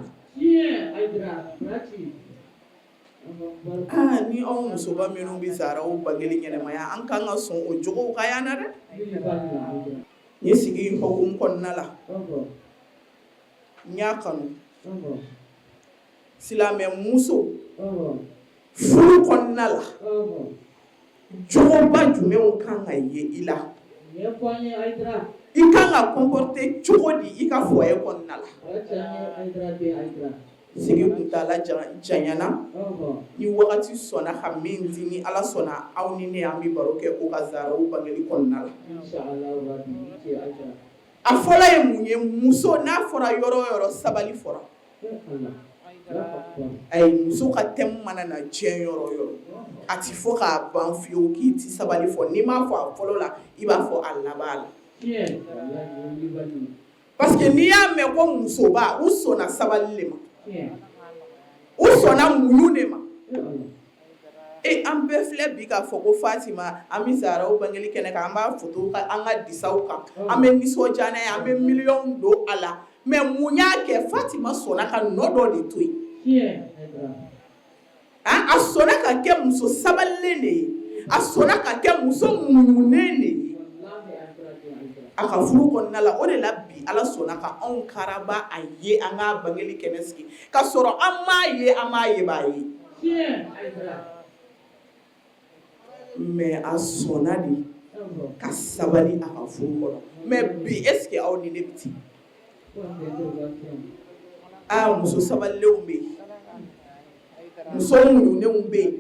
Aa, ni anw musoba minnu bɛ Zaharaw bangeli ɲɛnɛmaya, an kan ka sɔn o jogow ka y'an na dɛ. Nin sigi in hukumu kɔnɔna la, n y'a kanu, silamɛ muso, furu kɔnɔna la, jogoba jumɛnw kan ka ye i la? I kan ka comporter cogo di i ka foyer kɔnɔna la? Sigi kuntaala janyana, ni wagati sɔnna ka min di, ni Ala sɔnna, aw ni ne, an bɛ baro kɛ o ka Zaharaw bangeli kɔnɔna la. A fɔlɔ ye mun ye? Muso, n'a fɔra yɔrɔ o yɔrɔ, sabali fɔra. Ayi, muso ka thème mana na diɲɛ yɔrɔ o yɔrɔ, a ti fɔ k'a ban fiyewu k'i ti sabali fɔ. N'i m'a fɔ a fɔlɔ la, i b'a fɔ a laban la, parce que n'i y'a mɛn ko musoba, u sɔnna sabali de ma, u sɔnna muɲu de ma. E, an bɛɛ filɛ bi k'a fɔ ko Fatima, an bɛ Zaharaw bangeli kɛnɛ kan, an b'a photo an ka disaw kan, an bɛ nisɔndiya n'a ye, an bɛ miliyɔnw don a la. Mais mun y'a kɛ? Fatima sɔnna ka nɔ dɔ de to yen. A sɔnna ka kɛ muso sabalilen de ye. A sɔnna ka kɛ muso muɲunen de ye a ka furu kɔnɔna la. O de la bi Ala sɔnna ka anw karaba a ye, an k'a bangeli kɛnɛ sigi ka sɔrɔ an m'a ye, an m'a ye b'a ye. Mais a sɔnna de ka sabali a ka furu kɔnɔ. Mais bi, est ce que aw ni ne bɛ ten? Aa, muso sabalilenw bɛ yen, muso muɲunenw bɛ yen,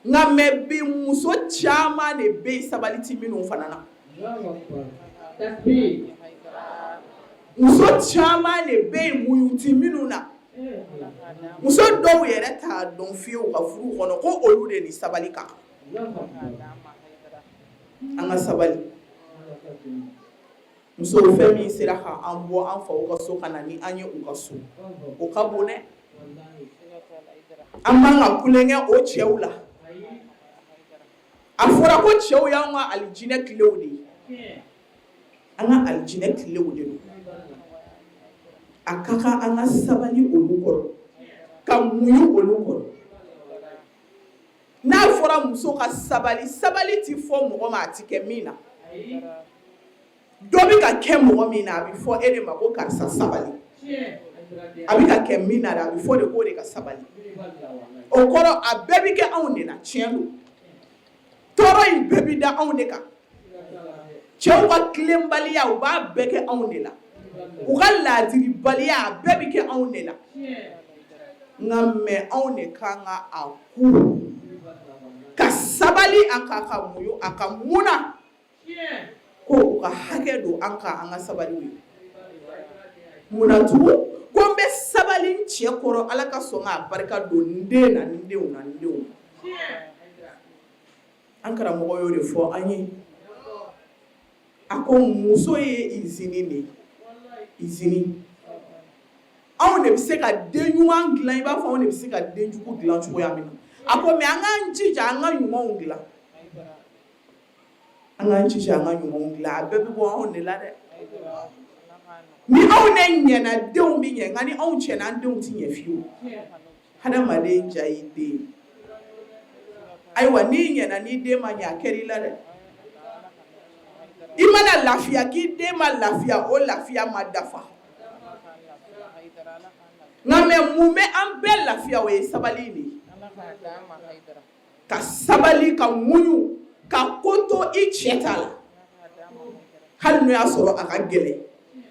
nka mais bi muso caman de bɛ yen, sabali tɛ minnu fana na. Muso caman de bɛ yen, muɲu tɛ minnu na. Muso dɔw yɛrɛ t'a dɔn fiyewu ka furu kɔnɔ ko olu de ni sabali ka kan. An ka sabali, muso. Fɛn min sera ka an bɔ an faw ka so ka na ni an ye u ka so, o ka bon dɛ. An man ka tulonkɛ o cɛw la. A fɔra ko cɛw y'an ka alijinɛ kilew de ye, an ka alijinɛ kilew de don. A ka kan an ka sabali olu kɔrɔ, ka muɲu olu kɔrɔ. N'a fɔra muso ka sabali, sabali tɛ fɔ mɔgɔ ma a tɛ kɛ min na. Dɔ bɛ ka kɛ mɔgɔ min na, a bɛ fɔ e de ma ko karisa sabali. A bɛ ka kɛ min na, a bɛ fɔ de k'o de ka sabali. O kɔrɔ, a bɛɛ bɛ kɛ anw de la. Tiɲɛ don, tɔɔrɔ in bɛɛ bɛ da anw de kan. Cɛw ka tilenbaliya, u b'a bɛɛ kɛ anw de la. U ka laadiribaliya, a bɛɛ bɛ kɛ anw de la. Nka mais anw de kan ka a ku ka sabali a kan, ka muɲu a kan. Mun na? Ko u ka hakɛ don an kan, an ka sabali ye. Mun na tugun ko n bɛ sabali n cɛ kɔrɔ? Ala ka sɔn k'a barika don n den na, n denw na, n denw na. An karamɔgɔ y'o de fɔ an ye. A ko muso ye usine de ye, usine. Anw de bɛ se ka den ɲuman dilan i b'a fɔ anw de bɛ se ka denjugu dilan cogoya min na. A ko mais an k'an jija an ka ɲumanw dilan, an k'an jija an ka ɲumanw dilan. A bɛɛ bɛ bɔ anw de la dɛ. Ni anw de ɲɛna, denw bɛ ɲɛ, nka ni anw tiɲɛna, an denw tɛ ɲɛ fiyewu. Hadamaden ja y'i den. Ayiwa, n'i ɲɛna, n'i den ma ɲɛ, a kɛra i la dɛ. I mana lafiya k'i den ma lafiya, o lafiya ma dafa. Nka mais mun bɛ an bɛɛ lafiya? O ye sabali de ye, ka sabali, ka muɲu, ka ko to i cɛ ta la, hali n'o y'a sɔrɔ a ka gɛlɛn.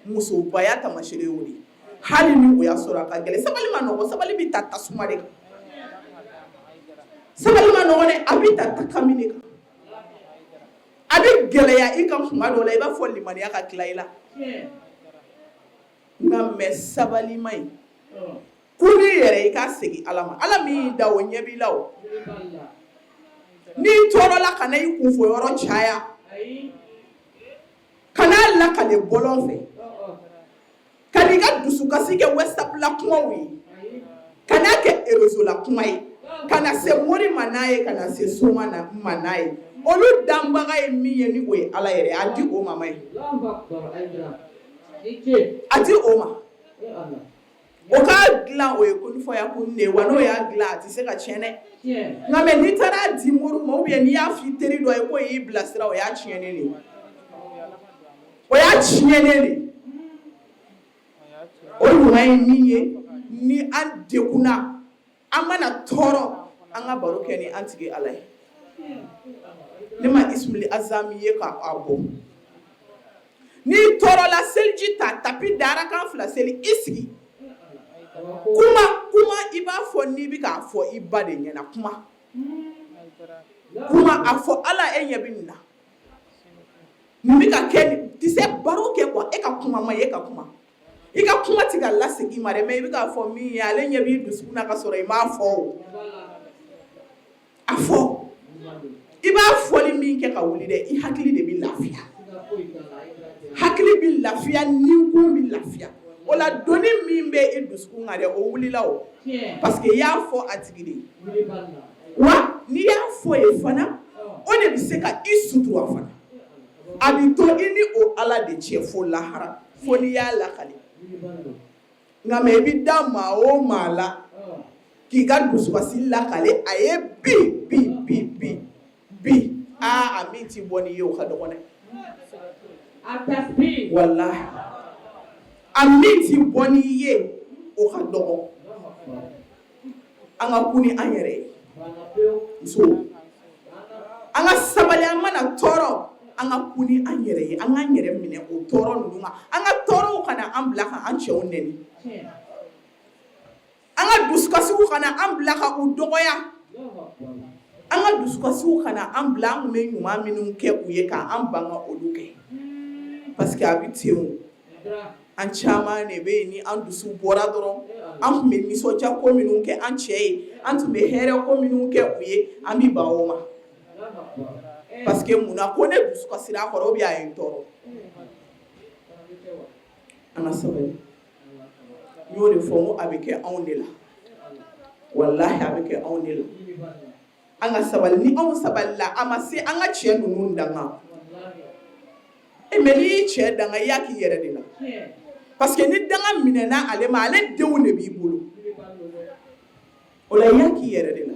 Musobaya tamasere y'o de, hali ni o y'a sɔrɔ a ka gɛlɛn. Sabali ma nɔgɔ. Sabali bɛ ta tasuma de kan. Sabali ma nɔgɔ dɛ. A bɛ ta takami de kan. A bɛ gɛlɛya i kan kuma dɔ la, i b'a fɔ limaniya ka tila i la. Nka mais sabali ma ɲi ko n'i yɛrɛ i ka segin Ala ma. Ala min y'i da, o ɲɛ b'i la. O n'i tɔɔrɔla, kana i kunfɔ yɔrɔ caya, kana lakale bɔlɔn fɛ, ka n'i ka dusukasi kɛ WhatsApp la kumaw ye, kana kɛ réseau la kuma ye, kana se mori ma n'a ye, kana se soma ma n'a ye. Olu danbaga ye min ye, ni o ye Ala yɛrɛ, a di o ma ye, a di o ma, o k'a dilan. O ye ko fɔya kun de ye wa. N'o y'a dilan, a tɛ se ka tiɲɛ dɛ. Nka mais n'i taara di mori ma, ou bien n'i y'a fɔ i teri dɔ ye k'o y'i bilasira, o y'a tiɲɛnen de ye, o y'a tiɲɛnen de ye. O ɲuman ye min ye, ni an degunna, an mana tɔɔrɔ, an ka baro kɛ ni an tigi Ala ye. Ne ma ismuli azami ye k'a bɔ. N'i tɔɔrɔla, seliji ta, tapi da, arakan fila seli, i sigi, kuma, kuma. I b'a fɔ n'i bɛ k'a fɔ i ba de ɲɛna. Kuma, kuma, a fɔ Ala e ɲɛ bɛ nin na, nin bɛ ka kɛ. Tu sais, baro kɛ quoi. E ka kuma ma, e ka kuma, i ka kuma ti ka lasegin i ma dɛ, mais i bɛ k'a fɔ min ye, ale ɲɛ b'i dusukun na ka sɔrɔ i m'a fɔ. O a fɔ, i b'a fɔli min kɛ ka wuli dɛ, i hakili de bɛ lafiya, hakili bɛ lafiya, ninkun bɛ lafiya. O la, doni min bɛ i dusukun kan dɛ, o wulila o, parce que i y'a fɔ a tigi de ye. Wa n'i y'a fɔ ye fana, o de bɛ se ka i sutura fana. A bɛ to i ni o Ala de cɛ fo lahara, fo n'i y'a lakale. Nka mais i bɛ da maa o maa la. k'i ka dusukasi lakale a ye bi bi bi bi bi aa a min ti bɔ n'i ye o ka dɔgɔn dɛ. Walahi a min ti bɔ n'i ye o ka dɔgɔ. An ka kun ni an yɛrɛ ye muso, an ka sabali, an mana tɔɔrɔ, an ka kun ni an yɛrɛ ye, an k'an yɛrɛ minɛ o tɔɔrɔ ninnu ma. An ka tɔɔrɔw kana an bila ka an cɛw nɛni, an ka dusukasiw kana an bila ka u dɔgɔya, an ka dusukasiw kana an bila an tun bɛ ɲuman minnu kɛ u ye k'an ban ka olu kɛ, parce que a bɛ ten o. An caman de bɛ yen, ni an dusu bɔra dɔrɔn, an tun bɛ nisɔndiya ko minnu kɛ an cɛ ye, an tun bɛ hɛrɛ ko minnu kɛ u ye, an bɛ ban o ma, parce que munna? Ko ne dusu kasira a kɔrɔ ou bien a ye n tɔɔrɔ. An ka sabali. N y'o de fɔ, n ko a bɛ kɛ anw de la, walahi a bɛ kɛ anw de la. An ka sabali. Ni anw sabalila, a ma se an ka cɛ ninnu danga e. Mais n'i y'i cɛ danga, i y'a k'i yɛrɛ de la, parce que ni danga minɛna ale ma, ale denw de b'i bolo. O la i y'a k'i yɛrɛ de la.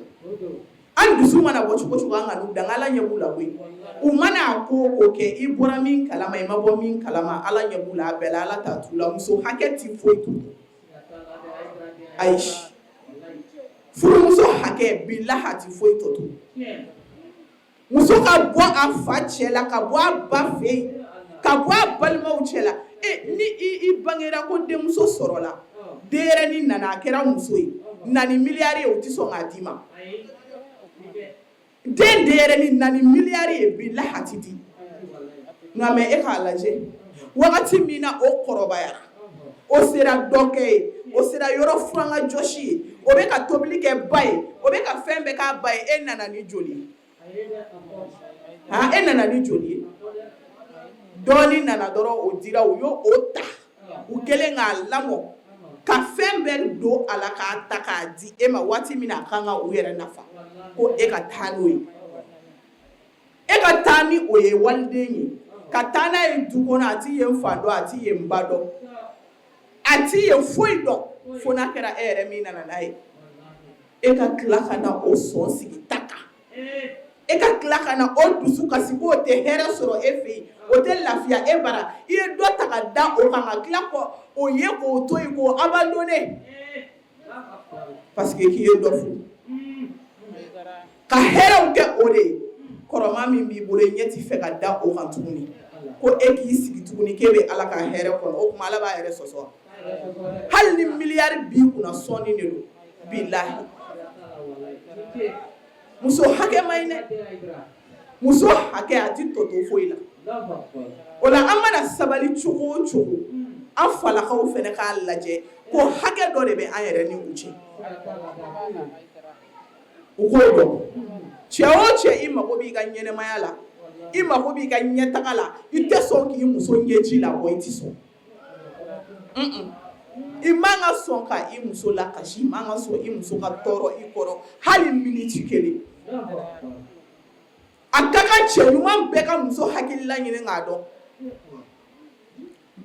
An dusu mana bɔ cogo cogo, an kan'u danga. Ala ɲɛ b'u la koyi. U mana ko o kɛ, i bɔra min kalama, i ma bɔ min kalama, Ala ɲɛ b'u la a bɛɛ la. Ala t'a t'u la. Muso hakɛ ti foyi t'u ayi, furumuso hakɛ, bilahi a ti foyi tɔ to. Muso ka bɔ a fa cɛ la, ka bɔ a ba fɛ yen, ka bɔ a balimaw cɛ la. E ni i bangera ko denmuso sɔrɔla, denyɛrɛnin nana, a kɛra muso ye, na ni miliyari ye, u tɛ sɔn k'a d'i ma. Den denyɛrɛnin, na ni miliyari ye, bilahi a ti di. Nka mais e k'a lajɛ, wagati min na o kɔrɔbayara, o sera dɔkɛ ye, o sera yɔrɔ furan ka jɔsi ye, o bɛ ka tobili kɛ ba ye, o bɛ ka fɛn bɛɛ k'a ba ye, e nana ni joli ye? Ha, e nana ni joli ye? Dɔɔnin nana dɔrɔn, o dira, u y'o o ta, u kɛlen k'a lamɔ, ka fɛn bɛɛ don a la, k'a ta k'a di e ma. Waati min na a kan ka u yɛrɛ nafa, ko e ka taa n'o ye, e ka taa ni o ye waliden ye, ka taa n'a ye du kɔnɔ. A t'i yen fa dɔn, a t'i yen ba dɔn, a t'i yen foyi dɔn, fo n'a kɛra e yɛrɛ min nana n'a ye. E ka tila ka na o sɔn sigi ta kan, e ka tila ka na o dusu kasi k'o tɛ hɛrɛ sɔrɔ e fɛ yen, o tɛ lafiya e bara. I ye dɔ ta ka da o kan, ka tila k'o o ye k'o to yen, k'o abandonné, parce que k'i ye dɔ furu ka hɛrɛw kɛ o de ye. Kɔrɔma min b'i bolo, i ɲɛ t'i fɛ ka da o kan tuguni, ko e k'i sigi tuguni k'e bɛ Ala ka hɛrɛ kɔnɔ. O tuma Ala b'a yɛrɛ sɔsɔ? Hali ni miliyari b'i kunna, sɔnni de don, bilahi. Muso hakɛ man ɲi dɛ. Muso hakɛ a ti tɔ to foyi la. O la an mana sabali cogo o cogo, an falakaw fana k'a lajɛ ko hakɛ dɔ de bɛ an yɛrɛ ni u cɛ, u k'o dɔn. Cɛ o cɛ, i mago b'i ka ɲɛnɛmaya la, i mago b'i ka ɲɛtaga la, i tɛ sɔn k'i muso ɲɛji labɔ, i tɛ sɔn. I man ka sɔn ka i muso lakasi, i man ka sɔn i muso ka tɔɔrɔ i kɔrɔ hali miniti kelen. A ka kan cɛ ɲuman bɛɛ ka muso hakilila ɲini k'a dɔn,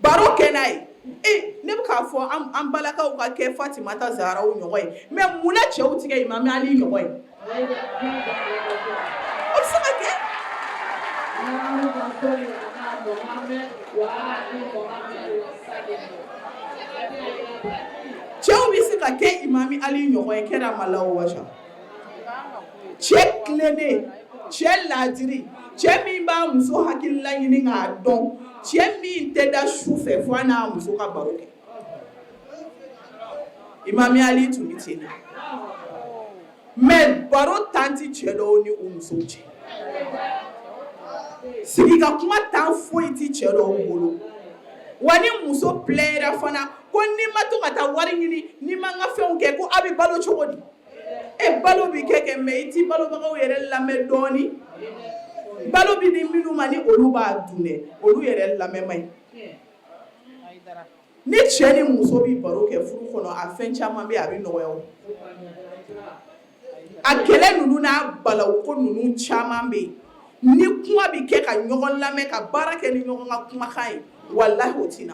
baro kɛ n'a ye. E ne bɛ k'a fɔ an balakaw ka kɛ Fatimata Zaharaw ɲɔgɔn ye, mais munna cɛw tɛ kɛ Imam Ali ɲɔgɔn ye? O bɛ se ka kɛ. Cɛw bɛ se ka kɛ Imam Ali ɲɔgɔn ye, karamallahu waja. Cɛ tilennen, cɛ laadiri, cɛ min b'a muso hakilila ɲini k'a dɔn, cɛ min tɛ da su fɛ fo a n'a muso ka baro kɛ. Imam Ali tun bɛ ten de. Mais baro tan tɛ cɛ dɔw ni u musow cɛ. Sigi ka kuma tan foyi tɛ cɛ dɔw bolo. Wa ni muso plaindra fana ko n'i ma to ka taa wari ɲini, n'i ma n ka fɛnw kɛ, ko aw bɛ balo cogo di? E balo bɛ kɛ kɛ, mais i t'i balobagaw yɛrɛ lamɛn dɔɔnin. Balo bɛ di minnu ma, ni olu b'a dun dɛ, olu yɛrɛ lamɛn man ɲi. Ni cɛ ni muso bɛ baro kɛ furu kɔnɔ, a fɛn caman bɛ, a bɛ nɔgɔya. A kɛlɛ ninnu n'a balawu ko ninnu caman bɛ yen, ni kuma bɛ kɛ ka ɲɔgɔn lamɛn, ka baara kɛ ni ɲɔgɔn ka kumakan ye, walahi o tɛ na.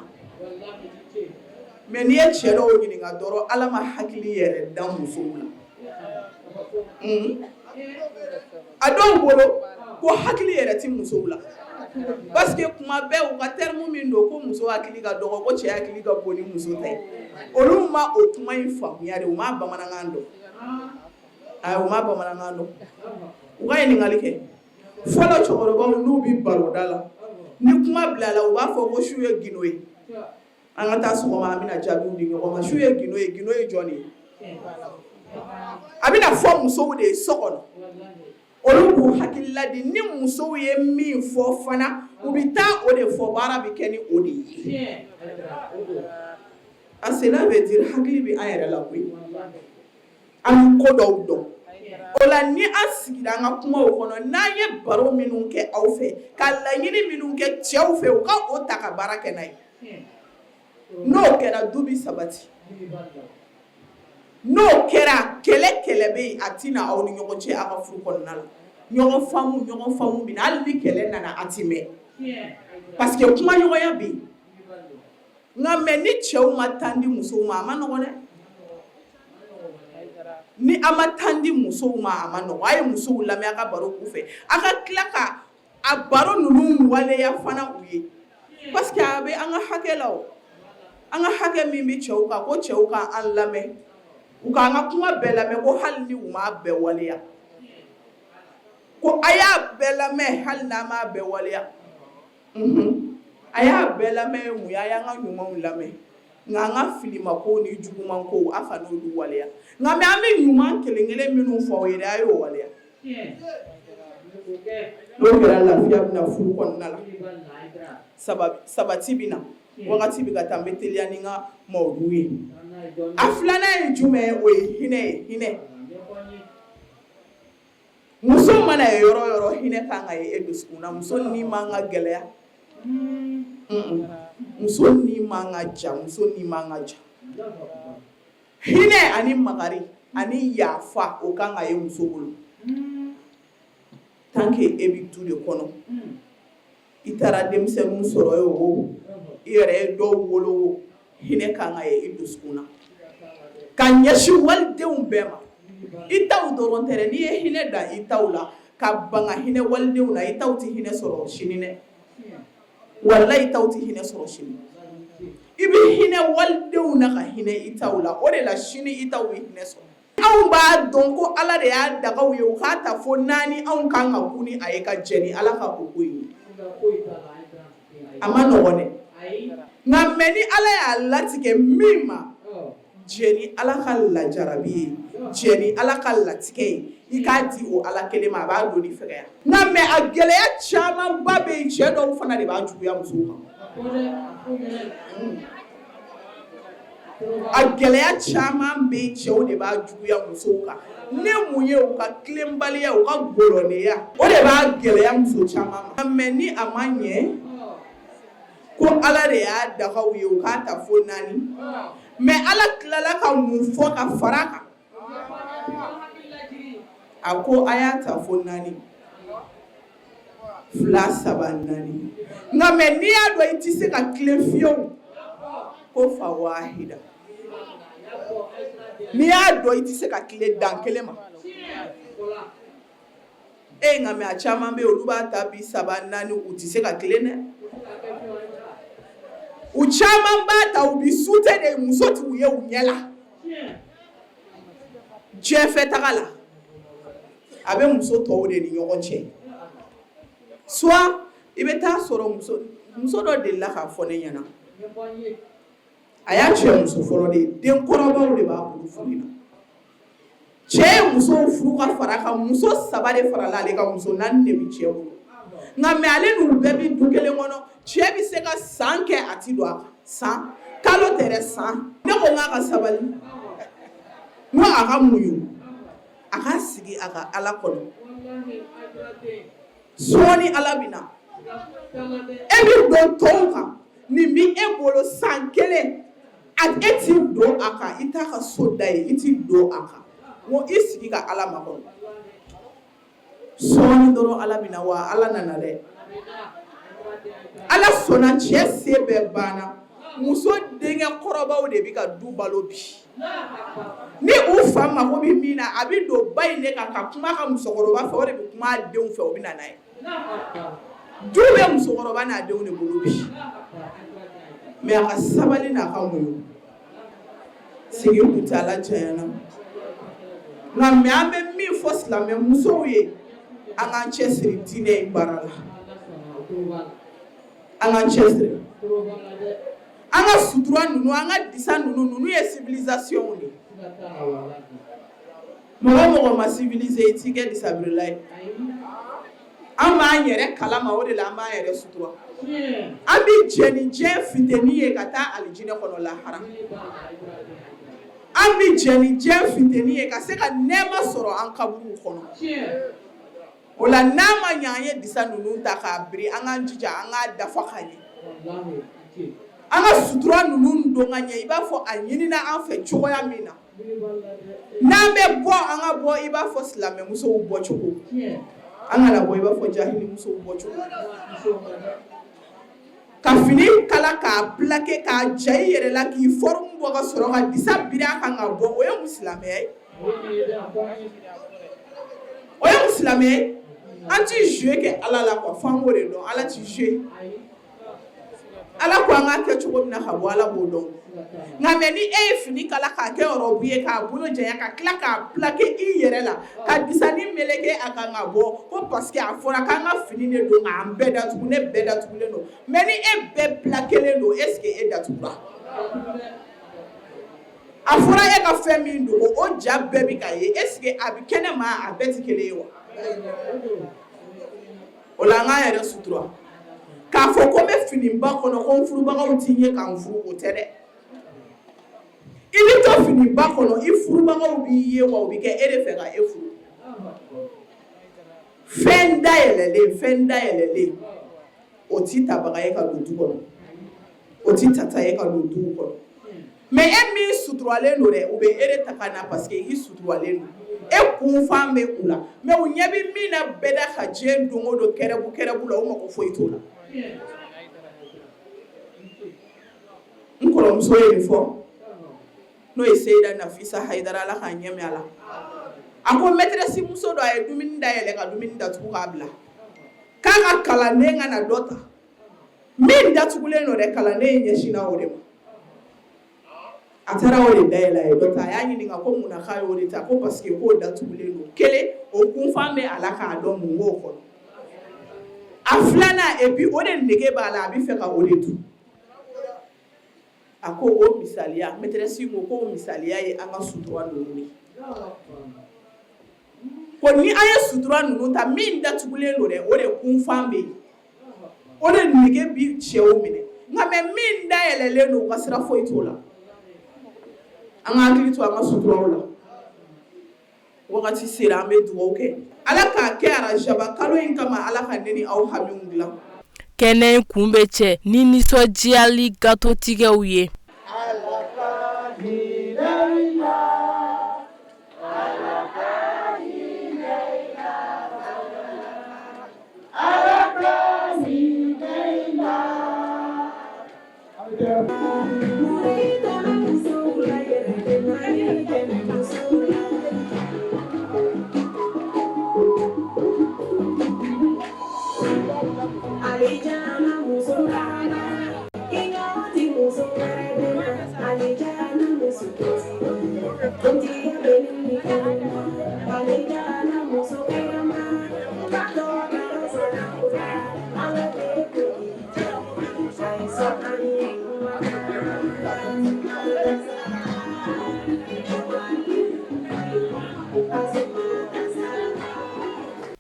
Mais n'i ye cɛ dɔw ɲininka dɔrɔn, Ala ma hakili yɛrɛ da musow la. A dɔw bolo ko hakili yɛrɛ tɛ musow la parce que kuma bɛɛ u ka terme min don ko muso hakili ka dɔgɔ, ko cɛ hakili ka bon ni muso ta ye. Olu ma o kuma in faamuya de, u ma bamanankan dɔn. Ayi, u ma bamanankan dɔn. U ka ɲininkali kɛ fɔlɔ cɛkɔrɔbaw, n'u bɛ baroda la, ni kuma bilala, u b'a fɔ ko su ye gindo ye, an ka taa sɔgɔma, an bɛna jaabiw di ɲɔgɔn ma. Su ye gindo ye, gindo ye jɔn de ye? A bɛna fɔ musow de ye so kɔnɔ, olu b'u hakilila di. Ni musow ye min fɔ fana, u bɛ taa o de fɔ, baara bɛ kɛ ni o de ye. A cela veut dire hakili bɛ an yɛrɛ la koyi, an bɛ ko dɔw dɔn. O la, ni an sigira an ka kumaw kɔnɔ, n'an ye baro minnu kɛ aw fɛ, ka laɲini minnu kɛ cɛw fɛ, u ka o ta ka baara kɛ n'a ye, n'o kɛra, du bɛ sabati. N'o kɛra, kɛlɛ kɛlɛ bɛ yen, a tɛna aw ni ɲɔgɔn cɛ aw ka furu kɔnɔna la. Ɲɔgɔn faamu, ɲɔgɔn faamu bɛ na. Hali ni kɛlɛ nana, a ti mɛn parce que kumaɲɔgɔnya bɛ yen. Nka mais ni cɛw ma temps di musow ma, a ma nɔgɔn dɛ. Ni a ma temps di musow ma, a ma nɔgɔn. A ye musow lamɛn, a ka baro k'u fɛ, a ka tila ka a baro ninnu waleya fana u ye, parce que a bɛ an ka hakɛ la o, an ka hakɛ min bɛ cɛw kan, ko cɛw ka an lamɛn, u k'an ka kuma bɛɛ lamɛn, ko hali ni u m'a bɛɛ waleya, ko a y'a bɛɛ lamɛn hali n'a m'a bɛɛ waleya. A y'a bɛɛ lamɛn mun ye? A y'an ka ɲumanw lamɛn, nka an ka filimakow ni jugumankow, a ka n'olu waleya. Nka mais an bɛ ɲuman kelen kelen minnu fɔ aw ye dɛ, a y'o waleya. N'o kɛra, lafiya bɛna furu kɔnɔna la, sabati bɛ na. Wagati bɛ ka taa, n bɛ teliya ni n ka mawudu ye. A filanan ye jumɛn ye? O ye hinɛ ye, hinɛ. Muso mana ye yɔrɔ yɔrɔ, hinɛ kan ka ye e dusukun na. Muso ni man ka gɛlɛya, muso ni man ka ja, muso ni man ka ja. Hinɛ ani makari ani yafa, o kan ka ye muso bolo. Tant que e bɛ du de kɔnɔ, i taara denmisɛnninw sɔrɔ ye o, i yɛrɛ ye dɔw wolo o, hinɛ kan ka ye i dusukun na ka ɲɛsin walidenw bɛɛ ma. I taw dɔrɔn tɛ dɛ. N'i ye hinɛ da i taw la ka ban ka hinɛ walidenw na, i taw tɛ hinɛ sɔrɔ sini dɛ. Walayi, i taw tɛ hinɛ sɔrɔ sini. I bɛ hinɛ walidenw na ka hinɛ i taw la, o de la sini i taw bɛ hinɛ sɔrɔ. Anw b'a dɔn ko Ala de y'a daga u ye u k'a ta fo naani. Anw kan ka kun ni a ye ka jɛn ni Ala ka o ko ye. A ma nɔgɔn dɛ. Nka mais ni Ala y'a latigɛ min ma, jɛn ni Ala ka lajarabi ye, jɛn ni Ala ka latigɛ ye, i k'a di o Ala kelen ma, a b'a doni fɛgɛya. Nka mais a gɛlɛya camanba bɛ yen, cɛ dɔw fana de b'a juguya musow kan. A gɛlɛya caman bɛ yen, cɛw de b'a juguya musow kan. Ne mun ye? U ka tilenbaliya, u ka gɔlɔnnenya, o de b'a gɛlɛya muso caman ma. Mais ni a ma ɲɛ ko Ala de y'a daga u ye u k'a ta fo naani, mais Ala tilala ka mun fɔ ka fara kan? A ko a y'a ta fo naani, fila, saba, naani. Nka mais n'i y'a dɔn i tɛ se ka tilen fiyewu, ko fa wahida. N'i y'a dɔn i tɛ se ka tilen, dan kelen ma e. Nka mais a caman bɛ yen, olu b'a ta bi saba, naani, u tɛ se ka tilen dɛ. U caman b'a ta, u bɛ sute de, muso t'u ye u ɲɛ la diɲɛfɛ taga la. A bɛ muso tɔw de ni ɲɔgɔn cɛ. Soit i bɛ taa sɔrɔ muso dɔ delila k'a fɔ ne ɲɛna, a y'a cɛ muso fɔlɔ de ye, den kɔrɔbaw de b'a bolo furu in na. Cɛ ye musow furu ka fara kan, muso saba de farala ale kan, muso naani de bɛ cɛ bolo. Nka mais ale n'u bɛɛ bɛ du kelen kɔnɔ. Cɛ bɛ se ka san kɛ, a ti don a kan, san kalo tɛ dɛ, san. Ne ko n k'a ka sabali, n ko a ka muɲu, a ka sigi a ka Ala kɔnɔ. Sɔɔni Ala bɛ na. E bɛ don tɔw kan, nin bɛ e bolo san kelen, a e t'i don a kan, i t'a ka so da ye, i t'i don a kan. N ko i sigi ka Ala makɔnɔ, sɔɔni dɔrɔn Ala bɛ na. Wa Ala nana dɛ, Ala sɔnna, cɛ se bɛɛ banna. Muso denkɛ kɔrɔbaw de bɛ ka du balo bi. Ni u fa mago bɛ min na, a bɛ don ba in de kan ka kuma ka musokɔrɔba fɛ, o de bɛ kuma a denw fɛ, o bɛ na n'a ye. Du bɛ musokɔrɔba n'a denw de bolo bi, mais a ka sabali n'a ka muɲu. Sigi kuntaala janyana nka, mais an bɛ min fɔ silamɛ musow ye, an k'an cɛsiri diinɛ in baara la, an k'an cɛsiri, an ka sutura ninnu, an ka disa ninnu, ninnu ye civilisation de ye. Mɔgɔ mɔgɔ ma civilisé, i t'i kɛ disabirila ye. An b'an yɛrɛ kalama, o de la an b'an yɛrɛ sutura. An bɛ jɛ ni diɲɛ funteni ye ka taa alijinɛ kɔnɔ lahara. An bɛ jɛ ni diɲɛ funteni ye ka se ka nɛɛma sɔrɔ an kaburuw kɔnɔ. O la, n'a ma ɲɛ an ye disa ninnu ta k'a biri, an k'an jija an k'a dafa ka ɲɛ, an ka sutura ninnu don ka ɲɛ, i b'a fɔ a ɲinina an fɛ cogoya min na. N'an bɛ bɔ, an ka bɔ i b'a fɔ silamɛmusow bɔcogo, an kana bɔ i b'a fɔ jahilimusow bɔcogo, ka fini kala k'a plaqué k'a ja i yɛrɛ la, k'i forme bɔ, ka sɔrɔ ka disa biri a kan ka bɔ. O ye mun silamɛya ye? O ye mun silamɛya ye? An ti jeu kɛ Ala la quoi, f'an k'o de dɔn. Ala ti jouer. Ala ko an k'a kɛ cogo min na ka bɔ, Ala b'o dɔn. Nka mais ni e ye fini kala k'a kɛ robe ye, k'a bolo janya, ka tila k'a plaqué i yɛrɛ la, ka disani meleke a kan ka bɔ, ko parce que a fɔra k'an ka fini de don k'an bɛɛ datugu, ne bɛɛ datugulen don. Mais ni e bɛɛ plaquélen don, est ce que e datugura? A fɔra e ka fɛn min dogo, o ja bɛɛ bɛ ka ye. Est ce que a bɛ kɛnɛ ma, a bɛɛ tɛ kelen ye wa? O la, an k'an yɛrɛ sutura. K'a fɔ ko n bɛ finiba kɔnɔ, ko n furubagaw t'i ye k'an furu, o tɛ dɛ. I bɛ to finiba kɔnɔ, i furubagaw b'i ye wa, u bɛ kɛ e de fɛ ka e furu. Fɛn dayɛlɛlen, fɛn dayɛlɛlen, o ti tabaga ye ka don du kɔnɔ, o ti tata ye ka don du kɔnɔ. Mais e min suturalen don dɛ, u bɛ e de ta ka na parce que i suturalen don, e kunfan bɛ u la. Mais u ɲɛ bɛ min na bɛɛ da ka diɲɛ don o don kɛrɛbu kɛrɛbu la, o mako foyi t'o la. N kɔrɔmuso ye nin fɔ, n'o ye Seyida Nafisa Hayidara, Ala k'a ɲɛmɛ a la. A ko maîtresse muso dɔ, a ye dumuni dayɛlɛ ka dumuni datugu k'a bila, k'a ka kalanden ka na dɔ ta min datugulen don dɛ. Kalanden in ɲɛsinna o de ma, a taara o de dayɛlɛ, a ye dɔ ta. A y'a ɲininka ko mun na k'a y'o de ta? Ko parce que k'o datugulen don, kelen, o kunfan bɛ a la k'a dɔn mun b'o kɔnɔ. A filanan, et puis o de nege b'a la, a bɛ fɛ ka o de dun. A ko o misaliya, maîtresse ko k'o misaliya ye an ka sutura ninnu de ko ni an ye sutura ninnu ta, min datugulen don dɛ, o de kunfan bɛ yen, o de nege bi cɛw minɛ. Nka mais min dayɛlɛlen don, u ka sira foyi t'o la. An ka hakili to an ka suturaw la. Wagati sera, an bɛ dugawu kɛ, Ala k'a kɛ arajaba kalo in kama, Ala ka ne ni aw hamiw dilan. Kɛnɛ in kun bɛ cɛ ni nisɔndiyali gatotigɛw ye.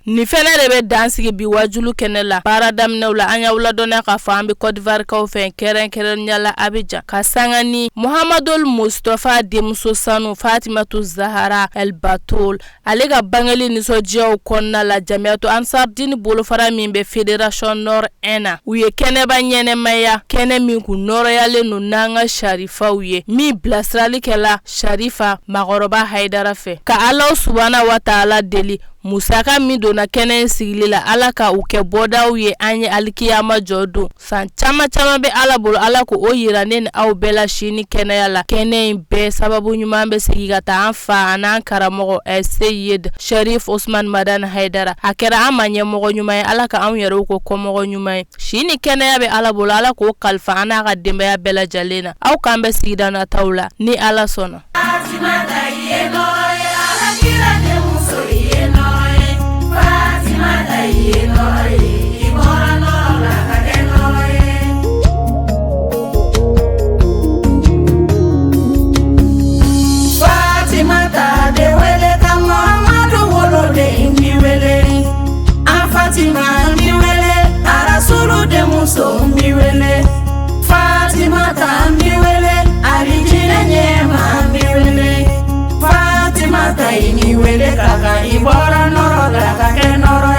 Nin fɛnɛ de bɛ dan sigi bi wajulu kɛnɛ la. Baara daminɛw la, an y'aw ladɔnniya k'a fɔ an bɛ Côte d'Ivoire fɛ, kɛrɛnkɛrɛnnenya la Abidjan, ka sanga ni Muhamadul Mustafa denmuso sanu Fatimatu Zahara El Batoul ale ka bangeli nisɔndiyaw kɔnɔna la. Jamiyatu Ansardini bolofara min bɛ Fédération Nord 1 na, u ye kɛnɛba ɲɛnɛmaya, kɛnɛ min kun nɔrɔyalen don n'an ka sarifaw ye, min bilasirali kɛla Sarifa Makɔrɔba Hayidara fɛ, ka Alahu subahana wa taala deli. Musaka min donna kɛnɛ in sigili la, Ala ka u kɛ bɔdaw ye an ye alikiyama jɔ don. San caman caman bɛ Ala bolo, Ala ko o yira ne ni aw bɛɛ la si ni kɛnɛya la. Kɛnɛ in bɛɛ sababu ɲuman bɛ segin ka taa an fa an'an karamɔgɔ Seyid Sharif Osman Madani Hayidara. A kɛra an ma ɲɛmɔgɔ ɲuman ye, Ala ka anw yɛrɛw kɛ kɔmɔgɔ ɲuman ye. Si ni kɛnɛya bɛ Ala bolo, Ala k'o kalifa an n'a ka denbaya bɛɛ lajɛlen na. Aw k'an bɛn sigida nataw la ni Ala sɔnna. I bɔra nɔrɔ la ka kɛ nɔrɔ.